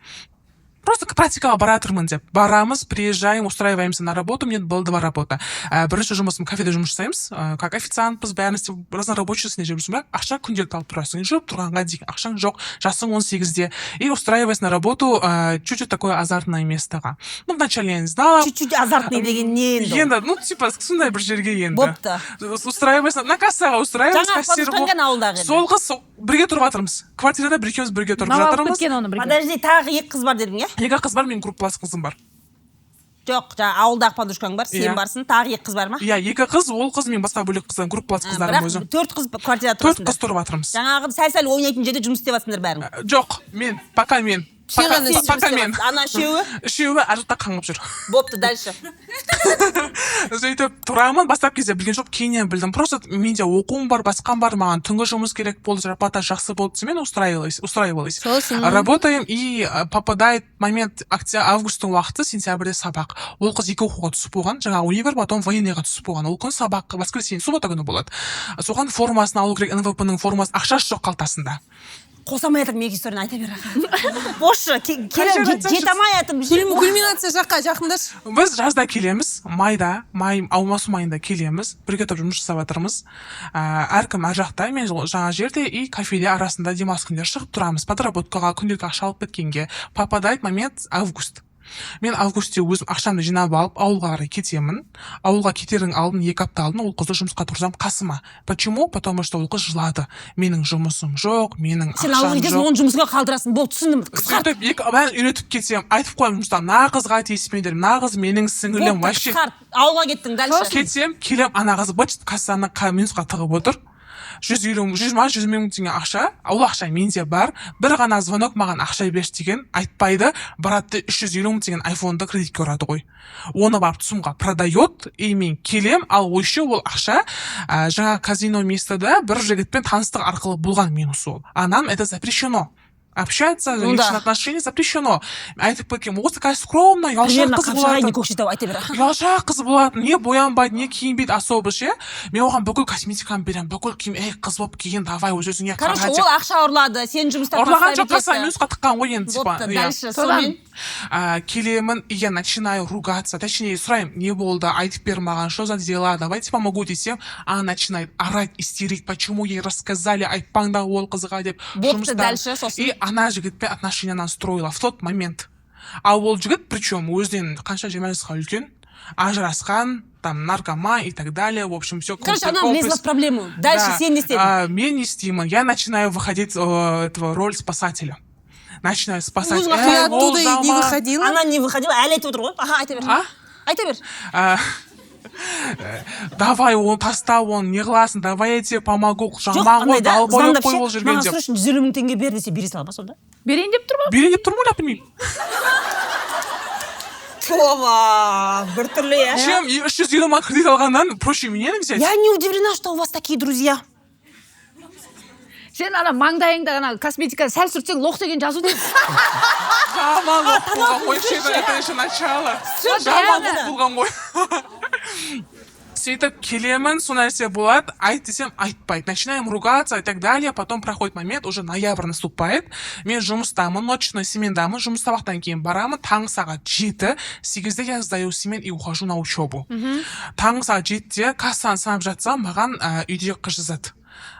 просто практикаға бара жатырмын деп. Барамыз, приезжаем, устраиваемся на работу. Мне было два работа. Бірінші жұмысым кафеде жұмыс жасаймыз, как официантпыз, бәрін істеп, разнорабочий жүрсің, бірақ ақша күнделікті алып тұрасың, жүріп тұрғанға дейін ақшаң жоқ, жасың 18-де. И устраиваясь на работу, чуть-чуть такое азартное местоға. Ну, вначале я не знала. Чуть-чуть азартный деген не енді ол? Енді, ну, типа сондай бір жерге енді. Бопты. Устраиваясь на кассаға устраиваюсь, Жаңағы кассир подружкаң болып. ауылдағы еді. Сол қыз, сол бірге тұрып жатырмыз квартирада, бір екеуміз бірге тұрып Мынау алып жатырмыз. кеткен оны бірге. Подожди, тағы екі қыз бар дедің, иә? Екі қыз бар, менің группалас қызым бар. Жоқ, жаңа ауылдағы подружкаң бар, сен Иә. барсың, тағы екі қыз бар ма? Иә, екі қыз, ол қыз, мен басқа бөлек қыздан, группалас қыздарым Бірақ өзім. төрт қыз квартирада Төрт тұрасыңдар. қыз тұрып жатырмыз. Жаңағы сәл сәл ойнайтын жерде жұмыс істеп жатсыңдар бәрің. Жоқ, мен пока мен Сен пока, ғана Сен жұмыс пока істеп мен. жатсың. Ана үшеуі? Үшеуі ар жақта қаңғып жүр. Бопты, дальше. Сөйтіп тұрамын. Бастап кезде білген жоқ, кейіннен білдім. Просто менде оқуым бар, басқам бар, маған түнгі жұмыс керек болды, зарплата жақсы болды, мен устраивалась. Сосын? Работаем, и попадает момент августтың уақыты, сентябрьде сабақ. Ол қыз екі оқуға түсіп болған, жаңағы универ, потом военныйға түсіп болған. Ол күні сабақ воскресенье, суббота күні болады, соған формасын алу керек, НВП ның формасын, ақшасы жоқ қалтасында. Қоса алмай жатырмын екі историяны, айта бер, аға. Босшы, Қай жер айтсаңшы? жете алмай жатырмын. Кульминация жаққа жақындашы. Біз жазда келеміз, майда, май алмасу майында келеміз, бірге тұрып жұмыс жасап жатырмыз. Әркім әр жақта, мен жаңа жерде, и кафеде арасында демалыс күндері шығып тұрамыз подработкаға, күнделікті ақша алып кеткенге. Попадает момент август. Мен августте өзім ақшамды жинап алып, ауылға қарай кетемін. Ауылға кетердің алдын, 2 апта алдын, ол қызды жұмысқа тұрғызамын қасыма. Почему? Потому что ол қыз жылады: «Менің жұмысым жоқ, менің Сен ауылға ақшам кетесің, жоқ». оны жұмысқа қалдырасың. Болды, түсіндім, қысқарт. Сөйтіп екі бәрін үйретіп кетемін, айтып қоямын жұмыста: «Мына қызға тиіспеңдер, мына қыз менің сіңілім». Болды, Вообще. қысқарт. Ауылға кеттің, дальше. Кетсем, келем, ана қыз быт кассаны минусқа тығып отыр. 150, 100 ма, 100 мың теңге ақша. Ол ақша менде бар. Бір ғана звонок, маған ақша берші деген айтпайды. Барады, 350 мың теңгенің айфонды кредитке ұрады ғой. Оны барып ЦУМға продает, и мен келем. Ал еще ол ақша жаңа казино местода бір жігітпен таныстық арқылы болған минус ол. А нам это запрещено общаться. Ну да. Личные отношения запрещено. Айтып кеткенмін, осы такая скромная, ұялшақ Примерно қыз Қапшағай, не болатын. Көкшетау, айта бер. Ұялшақ қыз болатын, не боянбайды, не киінбейді особо ше. Мен оған бүкіл косметиканы беремін, бүкіл киім. Ей, қыз болып киін, давай, өз өзіңе Короче, қара деп. ол ақша ұрлады, сен жұмыстан Ұрлаған жоқ, поставить касса етті. минусқа тыққан ғой енді, типа. Бопты, Иә. дальше Содан. сонымен. Келемін, и я начинаю ругаться, точнее, сұраймын: не болды, айтып бер маған, что за дела, давайте помогу десем, она начинает орать, истерить, почему ей рассказали, айтпаңдар ол қызға деп. Бопты, Жұмыстан. дальше сосын. И ана жігітпен отношенияны строила в тот момент. А ол жігіт, причем өзінен қанша, 20 жасқа үлкен, ажырасқан, там наркоман и так далее, в общем, все. Короче, она влезла в проблему. Дальше сен не істедің? Мен не істеймін? Я начинаю выходить этого роль спасателя, начинаю спасать. Өзің Ты Эй, ол оттуда и не жаман. выходила? Она не выходила, әлі айтып отыр ғой. Аха, айта бер. А? Айта бер. Давай, оны таста, оны не қыласың, давай, я тебе помогу, Жоқ, жаман ғой, андай да, долбоеб звондап қой ше, ол жүрген маған деп. срочно 150 мың теңге бер десе, бере сала ма сонда? Берейін деп тұр ма? Берейін деп тұрмын ғой, білмеймін. Тоба, біртүрлі, иә. Чем 350 мың кредит алғаннан проще меня взять. Я не удивлена, что у вас такие друзья. Сен ана маңдайыңда ана косметика сәл сүртсең, лох деген жазу дейді. Жаман лох болған ғой вообще, это еще начало. Жаман лох болған ғой. Сөйтіп келемін, сол нәрсе болады, айт десем, айтпайды. Начинаем ругаться и так далее. Потом проходит момент, уже ноябрь наступает, мен жұмыстамын, ночной смендамын. Жұмыс сабақтан кейін барамын, таңғы сағат 7, 8-де я сдаю смен и ухожу на учебу. Таңғы сағат 7-де кассаны санап жатсам, маған үйдегі қыз жазады: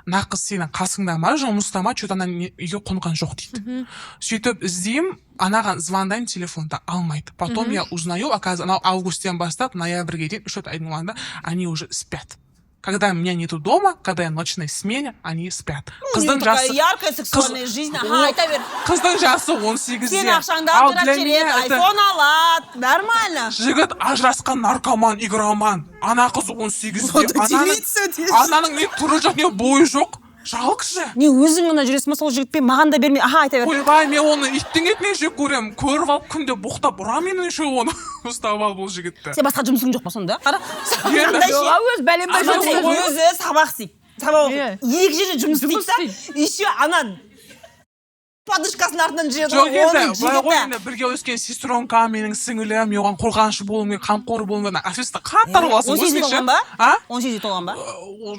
мына қыз сенің қасыңда ма, жұмыста ма, че то ана үйге қонған жоқ дейді. Сөйтіп іздеймін, анаған звондаймын, телефонда алмайды. Потом я узнаю, оказывается, анау августтен бастап ноябрьге дейін, 3-4 айдың уақытында они уже спят. Когда меня нету дома, когда я в ночной смене, они спят. Қыздың Такая жасы яркая сексуальная жизнь. Аха, айта бер. Қыздың жасы 18-де. Сен ақшаңды алып жүреді, айфон алады, нормально. Жігіт ажырасқан, наркоман, игроман. Ана қыз 18-де. Ананың не түрі жоқ, не бойы жоқ. Жалко же. Не, өзің ғана жүресің ба сол жігітпен, маған да бермей? Аха, айта бер. Ойбай, мен оны иттің етінен жек көремін. Көріп алып, күнде боқтап ұрамын мен еще оны. Ұстап алып ол жігітті. Сен басқа жұмысың жоқ па сонда? Қара. Өз бәленбай. Өзі сабақ істейді. Сабақ оқиды. Екі жерде жұмыс істейді да, еще ана подушкасының артынан жүреді жоқ ғой. Енді оның былай ғой, жігіті. енді бірге өскен сестренка, менің сіңілім, мен оған қорғаншы болуым керек, қамқор болуым керек. Ответственность қатты аласың. 18-де толған ба? А? 18-де толған ба?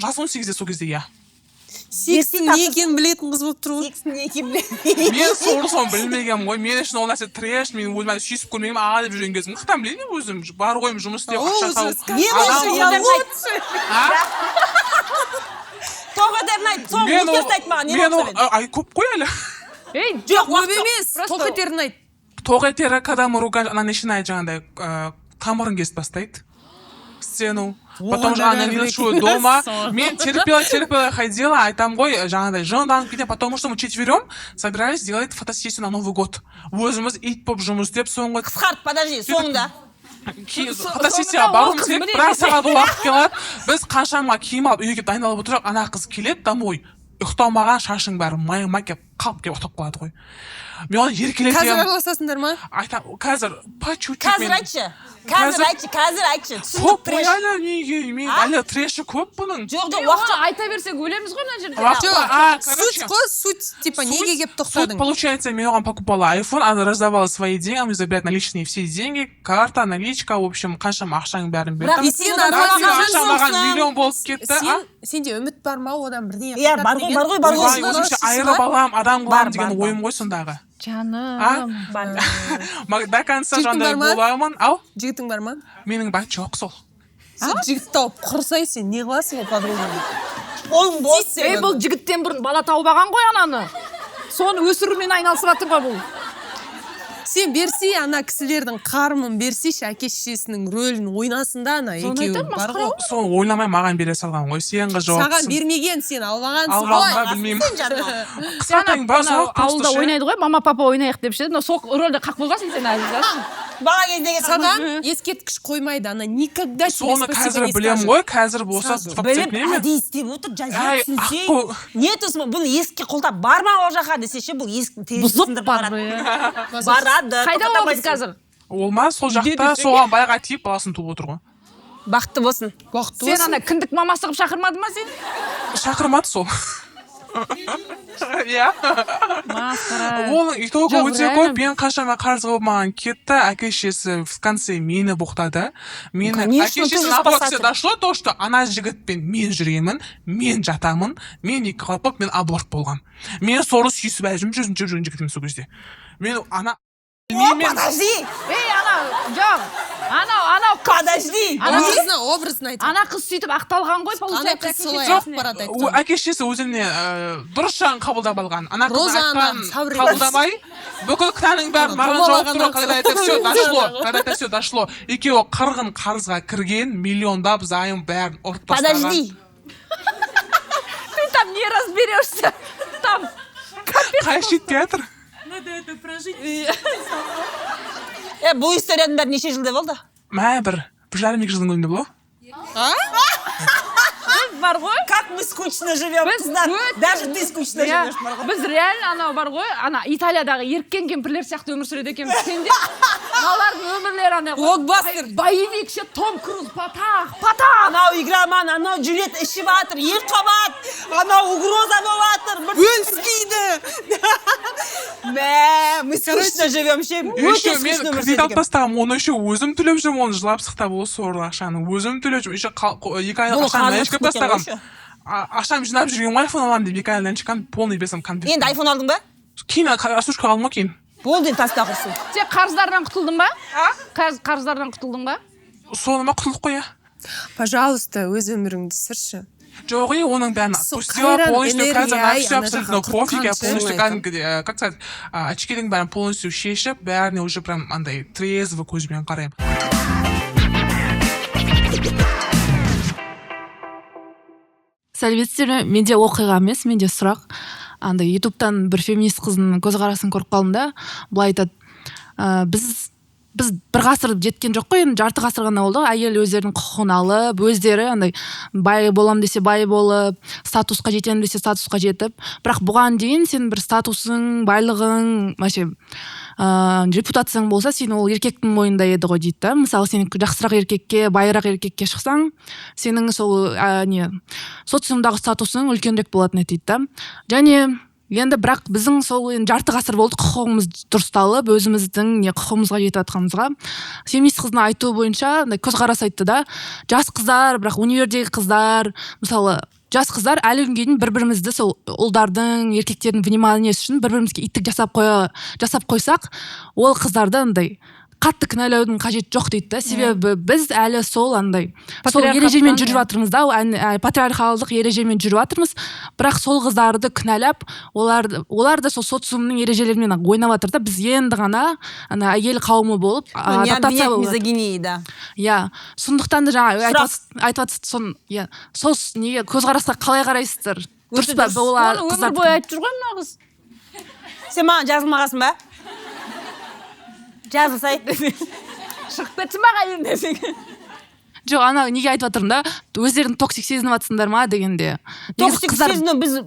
Жасы 18-де сол кезде, иә. Секстің не екенін білетін қыз болып тұр ғой. Секстің не екенін білетін. Мен соны білмегенмін ғой. Мен үшін ол нәрсе трэш. Мен өзім әлі сүйісіп көрмегенмін, а деп жүрген кезім. Қаяқтан білейін мен өзім бар ғой, жұмыс істеп, ақша тауып Не адам болды? болып. А? Тоқ етерін айт, соңғы Мен ол нүктесін айт маған, не мен болды ол сонымен? Ай, көп қой әлі. Ей, Жоқ, көп уақыт жоқ. емес, тоқ етерін айт. Тоқ етері, когда мы ругаем, она начинает жаңағыдай тамырын кесіп бастайды, стену. Потом же она не ночует дома. Мен терпела, терпела, ходила, айтам ғой, жаңағыдай жынданып кетемін, потому что мы четвером собирались делать фотосессию на Новый год. Өзіміз ит болып жұмыс істеп, соңғы Қысқарт, подожди, соңында. Фотосессияға баруымыз керек, бір ақ сағат уақыт келеді. Біз қаншама киім алып, үйге келіп дайындалып отырсақ, ана қыз келеді домой, ұйықтамаған, шашың бәрі май май келіп, қалып келіп ұйықтап қалады ғой. Мен оны Қазір еркелетемін. араласасыңдар ма? Айтамын, қазір по чуть чуть. Қазір айтшы. Қазір айтшы, қазір айтшы. Түсіндік, Көп қой трэш. әлі, неге мен әлі трэші көп бұның. Жоқ, жоқ, уақыт уақыт жоқ. айта берсек, өлеміз ғой мына жерде. Уақыт Жоқ, қой. А, суть короче, қой, суть, типа, неге келіп суть, тоқтадың? получается, мен оған покупала айфон, она раздавала свои деньги, она мне забирает наличные все деньги, карта, наличка, в общем, қаншама ақшаның бәрін Бірақ бердім. И сен одан араласқан сұраған Ақша маған жоқсың. миллион болып кетті, а? Сен, сенде үміт бар ма одан бірдеңе Иә, қайтады бар ғой, деген? бар ғой, бар ғой. Ойбай, өзімше айырып алам, адам Бар, қыламын деген бар, бар. ойым ғой сондағы. Жаным. Бар. До конца Жігітің жаңағыдай бар ма? боламын. Ау, Жігітің бар ма? менің ба, жоқ сол. Сол жігіт тауып құрсай, сен не қыласың ол подруганы? Қолың бос. Ей, бұл жігіттен бұрын бала тауып алған ғой ананы. Соны өсірумен айналысып жатыр ғой бұл. Сен берсей, ана кісілердің қарымын берсейші, әке шешесінің рөлін ойнасын да ана Соны екеуі айтамын, бар масқара ғой. Соны ойламай маған бере салған ғой. Сен қыз Саған жауаптысың. бермеген, сен алғансың Алған ғой. ба, білмеймін. Сен жаным. Қысқартайын ба, Ана сұрақ просто ауылда ше. ойнайды ғой, мама, папа ойнайық деп ше. Мына сол рөлде қақ болғансың сен әлі. Бала кездегі. Саған ескерткіш қоймайды, она никогда тебе Соны спасибо қазір не білемін скажет. ғой, қазір болса Сразу. ұстап Біліп тастайтын едім. Әдейі істеп отыр, Жазира, Әй, түсінсең. аққу. Не тұрсың, бұны есікке құлтап, барма ол жаққа десе ше, бұл есіктің терезесін Бұзып сындырып барып. барады. Барады. Қайда ол қыз Тоқтатамайсың. қазір? Ол ма, сол жақта, соған байға тиіп, баласын туып отыр ғой. Бақытты болсын. Бақытты Сен болсын. ана кіндік мамасы қылып шақырмады ма сені? Шақырмады сол, иә. Масқара. Оның итогі Жоқ, өте реально. көп. Мен қаншама қарыз болып маған кетті, әке шешесі в конце мені боқтады, мені. Конечно, Әке ты шешесі же наоборот, спасатель. все дошло то, что ана жігітпен мен жүремін, мен жатамын, мен екі қабат болып, мен аборт болғам, мен сорлы сүйісіп әлі жүрмін, жүзін жеп жүрген жігітім. Сол кезде мен ана О, білмеймін. подожди. Ей, ана жоқ, анау анау Подожди. Ана қыз- Образно, образно айтады. Ана қыз сөйтіп ақталған ғой, Ана получается. қыз солай Әке шешесіне. ақпарат О, айтқан. әке шешесі өзіне дұрыс жағын қабылдап алған, ана қыздың Роза ана айтқанын сабыр қабылдамай, бүкіл кінәнің бәрін маған жауып тұр. Домалаған. Когда это все дошло, когда это все дошло, екеуі қырғын қарызға кірген, миллиондап займ, бәрін ұрып тастаған. Подожди. Ты там не разберешься там. Қай жетпей жатыр? Надо это прожить. Е, бұл историяның бәрі неше жылда болды? Мә, бір 1,5-2 жылдың көлемінде болады. Біз бар ғой. Как мы скучно живем, Біз қыздар. Даже ты скучно живешь, бар ғой. Біз реально анау бар ғой, ана Италиядағы еріккен кемпірлер сияқты өмір сүреді екенбіз. Сенде мыналардың өмірлері ана Блокбастер. Боевик ше, Том Круз, патах патах. Анау игроман, анау жүреді, ішіп жатыр, екі қабат, анау угроза болып жатыр. Бөліспейді. Мә, мы скучно живем ше. Өте Еще мен скучно өмір кредит сүреді алып екенбіз. тастағанмын, оны еще өзім төлеп жүрмін, оны жылап сықтап, ол сорлы ақшаны өзім төлеп жүрмін. Еще 2 айлық Бұны ақшаны қарызы наличка түсіп кеткен ғой тастағанмын. еще. Ақшамды жинап жүрген ғой, айфон аламын деп, 2 айлық наличканы полный берсем конверт. Енді айфон алдың ба? Кейін рассрочка алдым ғой кейін. Болды енді, таста құрсын. Сен қарыздардан құтылдың ба? Қазір қарыздардан құтылдың ба? Соны ма, құтылдық қой, иә. Пожалуйста, өз өміріңді сүрші. Жоқ, и оның бәрін Сол отпустила қайран полностью қазір, энергия, на ай, все ана абсолютно жаққа пофиг, я құртқанша. полностью кәдімгідей, как сказать, очкидің бәрін полностью шешіп, бәріне уже прям андай трезво көзбен қараймын. Сәлеметсіздер ме? Менде оқиға емес, менде сұрақ. Андай ютубтан бір феминист қыздың көзқарасын көріп қалдым да, былай айтады: біз бір ғасыр жеткен жоқ қой енді, жарты ғасыр ғана болды ғой, әйел өздерінің құқығын алып, өздері андай бай болам десе бай болып, статусқа жетемін десе статусқа жетіп. Бірақ бұған дейін сен бір статусың, байлығың, вообще репутацияң болса, сен ол еркектің мойнында еді ғой дейді да. Мысалы, сен жақсырақ еркекке, байырақ еркекке шықсаң, сенің сол не, социумдағы статусың үлкенірек болатын еді дейді да. Және енді бірақ біздің сол енді жарты ғасыр болды құқығымыз дұрысталып, өзіміздің не, құқығымызға жетіп жатқанымызға. Феминист қыздың айтуы бойынша андай көзқарас айтты да: жас қыздар, бірақ универдегі қыздар, мысалы, жас қыздар әлі күнге дейін бір бірімізді сол ұлдардың, еркектердің вниманиесі үшін бір бірімізге иттік жасап қойсақ, ол қыздарды андай қатты кінәлаудың қажеті жоқ дейді да. Себебі біз әлі сол андай сол Патриархаттан, ережемен жүріп иә. жатырмыз да, патриархалдық ережемен жүріп жатырмыз. Бірақ сол қыздарды кінәлап, олар да сол социумның ережелерімен ойнап жатыр да. Біз енді ғана ана әйел қауымы болып Ну, не адаптация обвинять болып жатыр. мизогинии, да. Иә, сондықтан да жаңа Сұрақ. айтып жатсыз, сон, иә, сол неге, көзқарасқа қалай қарайсыздар? Дұрыс па Дұрыс. олар Оны өмір қыздар? бойы айтып жүр ғой мына қыз. Сен маған жазылмағансың ба? Жазылсай. Шығып кетсін маған енді десең. Жоқ, ана неге айтып жатырмын да, өздерің токсик сезініп жатсыңдар ма дегенде. Негізі Токсик қыздар сезіну біз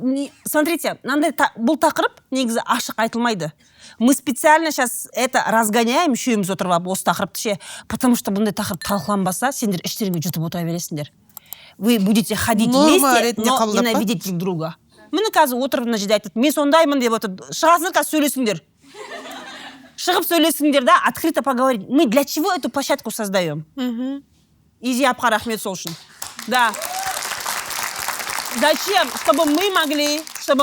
смотрите, мынандай бұл тақырып негізі ашық айтылмайды. Мы специально сейчас это разгоняем, үшеуміз отырып алып осы тақырыпты ше, потому что бұндай тақырып талқыланбаса, сендер іштеріңе жұтып отыра бересіңдер. Вы будете ходить Норма вместе, ретінде но қабылдап па? ненавидеть друг друга. Міне, қазір отырып мына жерде айтады, мен сондаймын деп отыр. Шығасыңдар қазір, сөйлесіңдер. Шығып сөйлесіңдер да, открыто поговорить. Мы для чего эту площадку создаем? Изи апқа рахмет сол үшін. Да. Зачем? Чтобы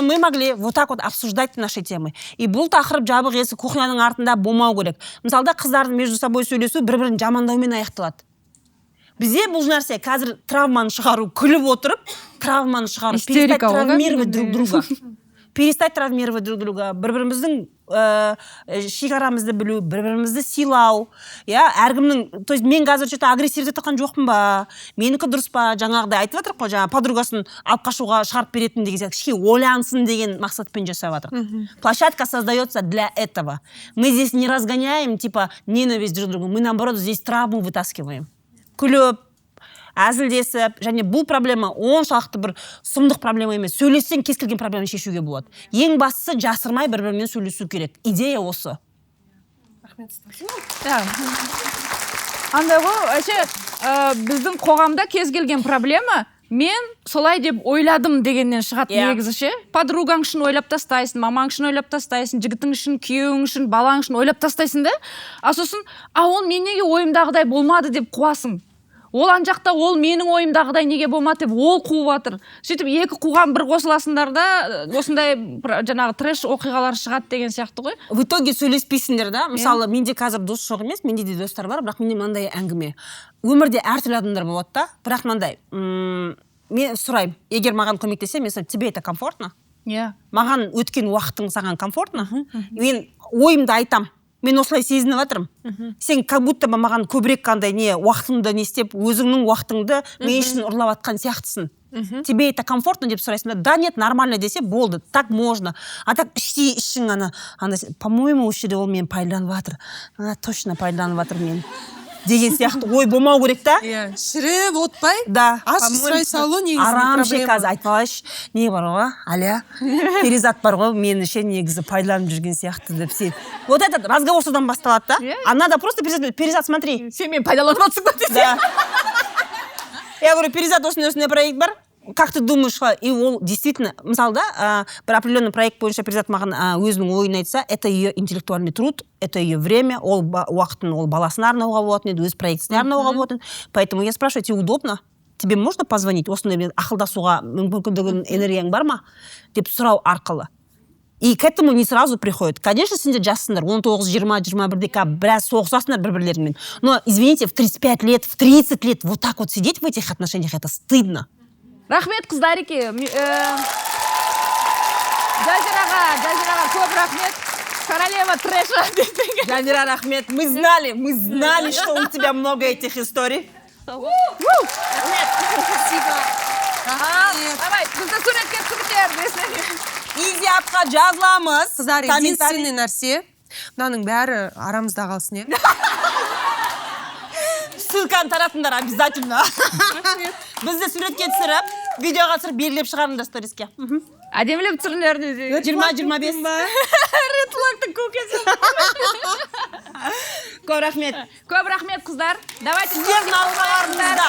мы могли вот так вот обсуждать наши темы. И бұл тақырып жабық есік, кухняның артында болмау керек. Мысалы да, қыздардың между собой сөйлесу бір бірін жамандаумен аяқталады. Бізде бұл нәрсе қазір травманы шығару, күліп отырып травманы шығару, Истерика перестать ғой травмировать друг кәдімгідей. друга. Перестать травмировать друг друга, бір біріміздің шекарамызды білу, бір бірімізді сыйлау, иә. Әркімнің, то есть мен қазір что то агрессивті тұрған жоқпын ба, менікі дұрыс па? Жаңағыдай айтып жатырмық қой, жаңағы подругасын алып қашуға шығарып беретін деген сияқты, кішкене ойлансын деген мақсатпен жасап жатырмық. Площадка создается для этого. Мы здесь не разгоняем типа ненависть друг к другу, мы, наоборот, здесь травму вытаскиваем, күліп, әзілдесіп. Және бұл проблема оншалықты бір сұмдық проблема емес, сөйлессең, кез келген проблеманы шешуге болады. Ең бастысы, жасырмай бір бірімен сөйлесу керек. Идея осы. Иә. Андай ғой вообще, біздің қоғамда кез келген проблема «мен солай деп ойладым» дегеннен шығады. Негізі ше, подругаң үшін ойлап тастайсың, мамаң үшін ойлап тастайсың, жігітің үшін, күйеуің үшін, балаң үшін ойлап тастайсың да, а сосын «а ол мен неге ойымдағыдай болмады» деп қуасың. Ол ана жақта «ол менің ойымдағыдай неге болмады» деп ол қуып жатыр. Сөйтіп екі қуған бір қосыласыңдар да, осындай жаңағы трэш оқиғалар шығады деген сияқты ғой. В итоге сөйлеспейсіңдер да. Мысалы, менде қазір дос жоқ емес, менде де достар бар, бірақ менде мынандай әңгіме: өмірде әртүрлі адамдар болады да, бірақ мынандай, мен сұраймын, егер маған көмектессе, мен сұраймын: «Тебе это комфортно?» Маған өткен уақытың саған комфортно? Мен ойымды айтам: мен осылай сезініп жатырмын, сен как будто бы маған көбірек андай не, уақытыңды не істеп, өзіңнің уақытыңды мен үшін ұрлап жатқан сияқтысың. Тебе это комфортно?» деп сұрайсың да. «Да, нет, нормально» десе, болды, так можно. А так іштей ішің ана по моему осы жерде ол мені пайдаланып жатыр, точно пайдаланып жатыр мені деген сияқты ой болмау керек та. Иә, шіріп отпай, Да. ашық сұрай салу негізі Арам ше. проблема. Қазір айтып алайыншы, не бар ғой, Аля, Перизат бар ғой, мені ше негізі пайдаланып жүрген сияқты деп сен. Вот этот разговор содан басталады да. А надо просто: «Перизат, Перизат, смотри». «Сен мені пайдаланып жатрсың ба?» десе. Да. Я говорю: «Перизат, осындай осындай проект бар, как ты думаешь?» И ол действительно, мысалы да, бір определенный проект бойынша Перизат маған өзінің ойын айтса, это ее интеллектуальный труд, это ее время, ол уақытын ол баласына арнауға болатын еді, өз проектісіне арнауға болатын еді. Поэтому я спрашиваю: «Тебе удобно? Тебе можно позвонить? Осындай мен ақылдасуға мүмкіндігің, энергияң бар ма?» деп сұрау арқылы. И к этому не сразу приходит. Конечно, сендер жассыңдар, 19, 20, 21-де, қазір біраз соғысасыңдар бір бірлеріңмен. Но, извините, в 35 лет, в 30 лет вот так вот сидеть в этих отношениях, это стыдно. Рахмет, қыздареке. Жазираға, Жазираға көп рахмет, королева трэша. Жазира, рахмет. Мы знали, что у тебя много этих историй. Спасибо. Давай, бізді суретке түсіріңдер десең. Изи апқа жазыламыз. Қыздар, Комментарий. единственный нәрсе, мынаның бәрі арамызда қалсын, иә. Ссылканы таратыңдар обязательно. Бізді суретке түсіріп, видеоға түсіріп, белгілеп шығарыңдар сториске. Әдемілеп түсіріңдер десе. 20-25. Red flag тың көкесі. Көп рахмет. Көп рахмет, қыздар, давайте. Сіздердің алғаларыңызда.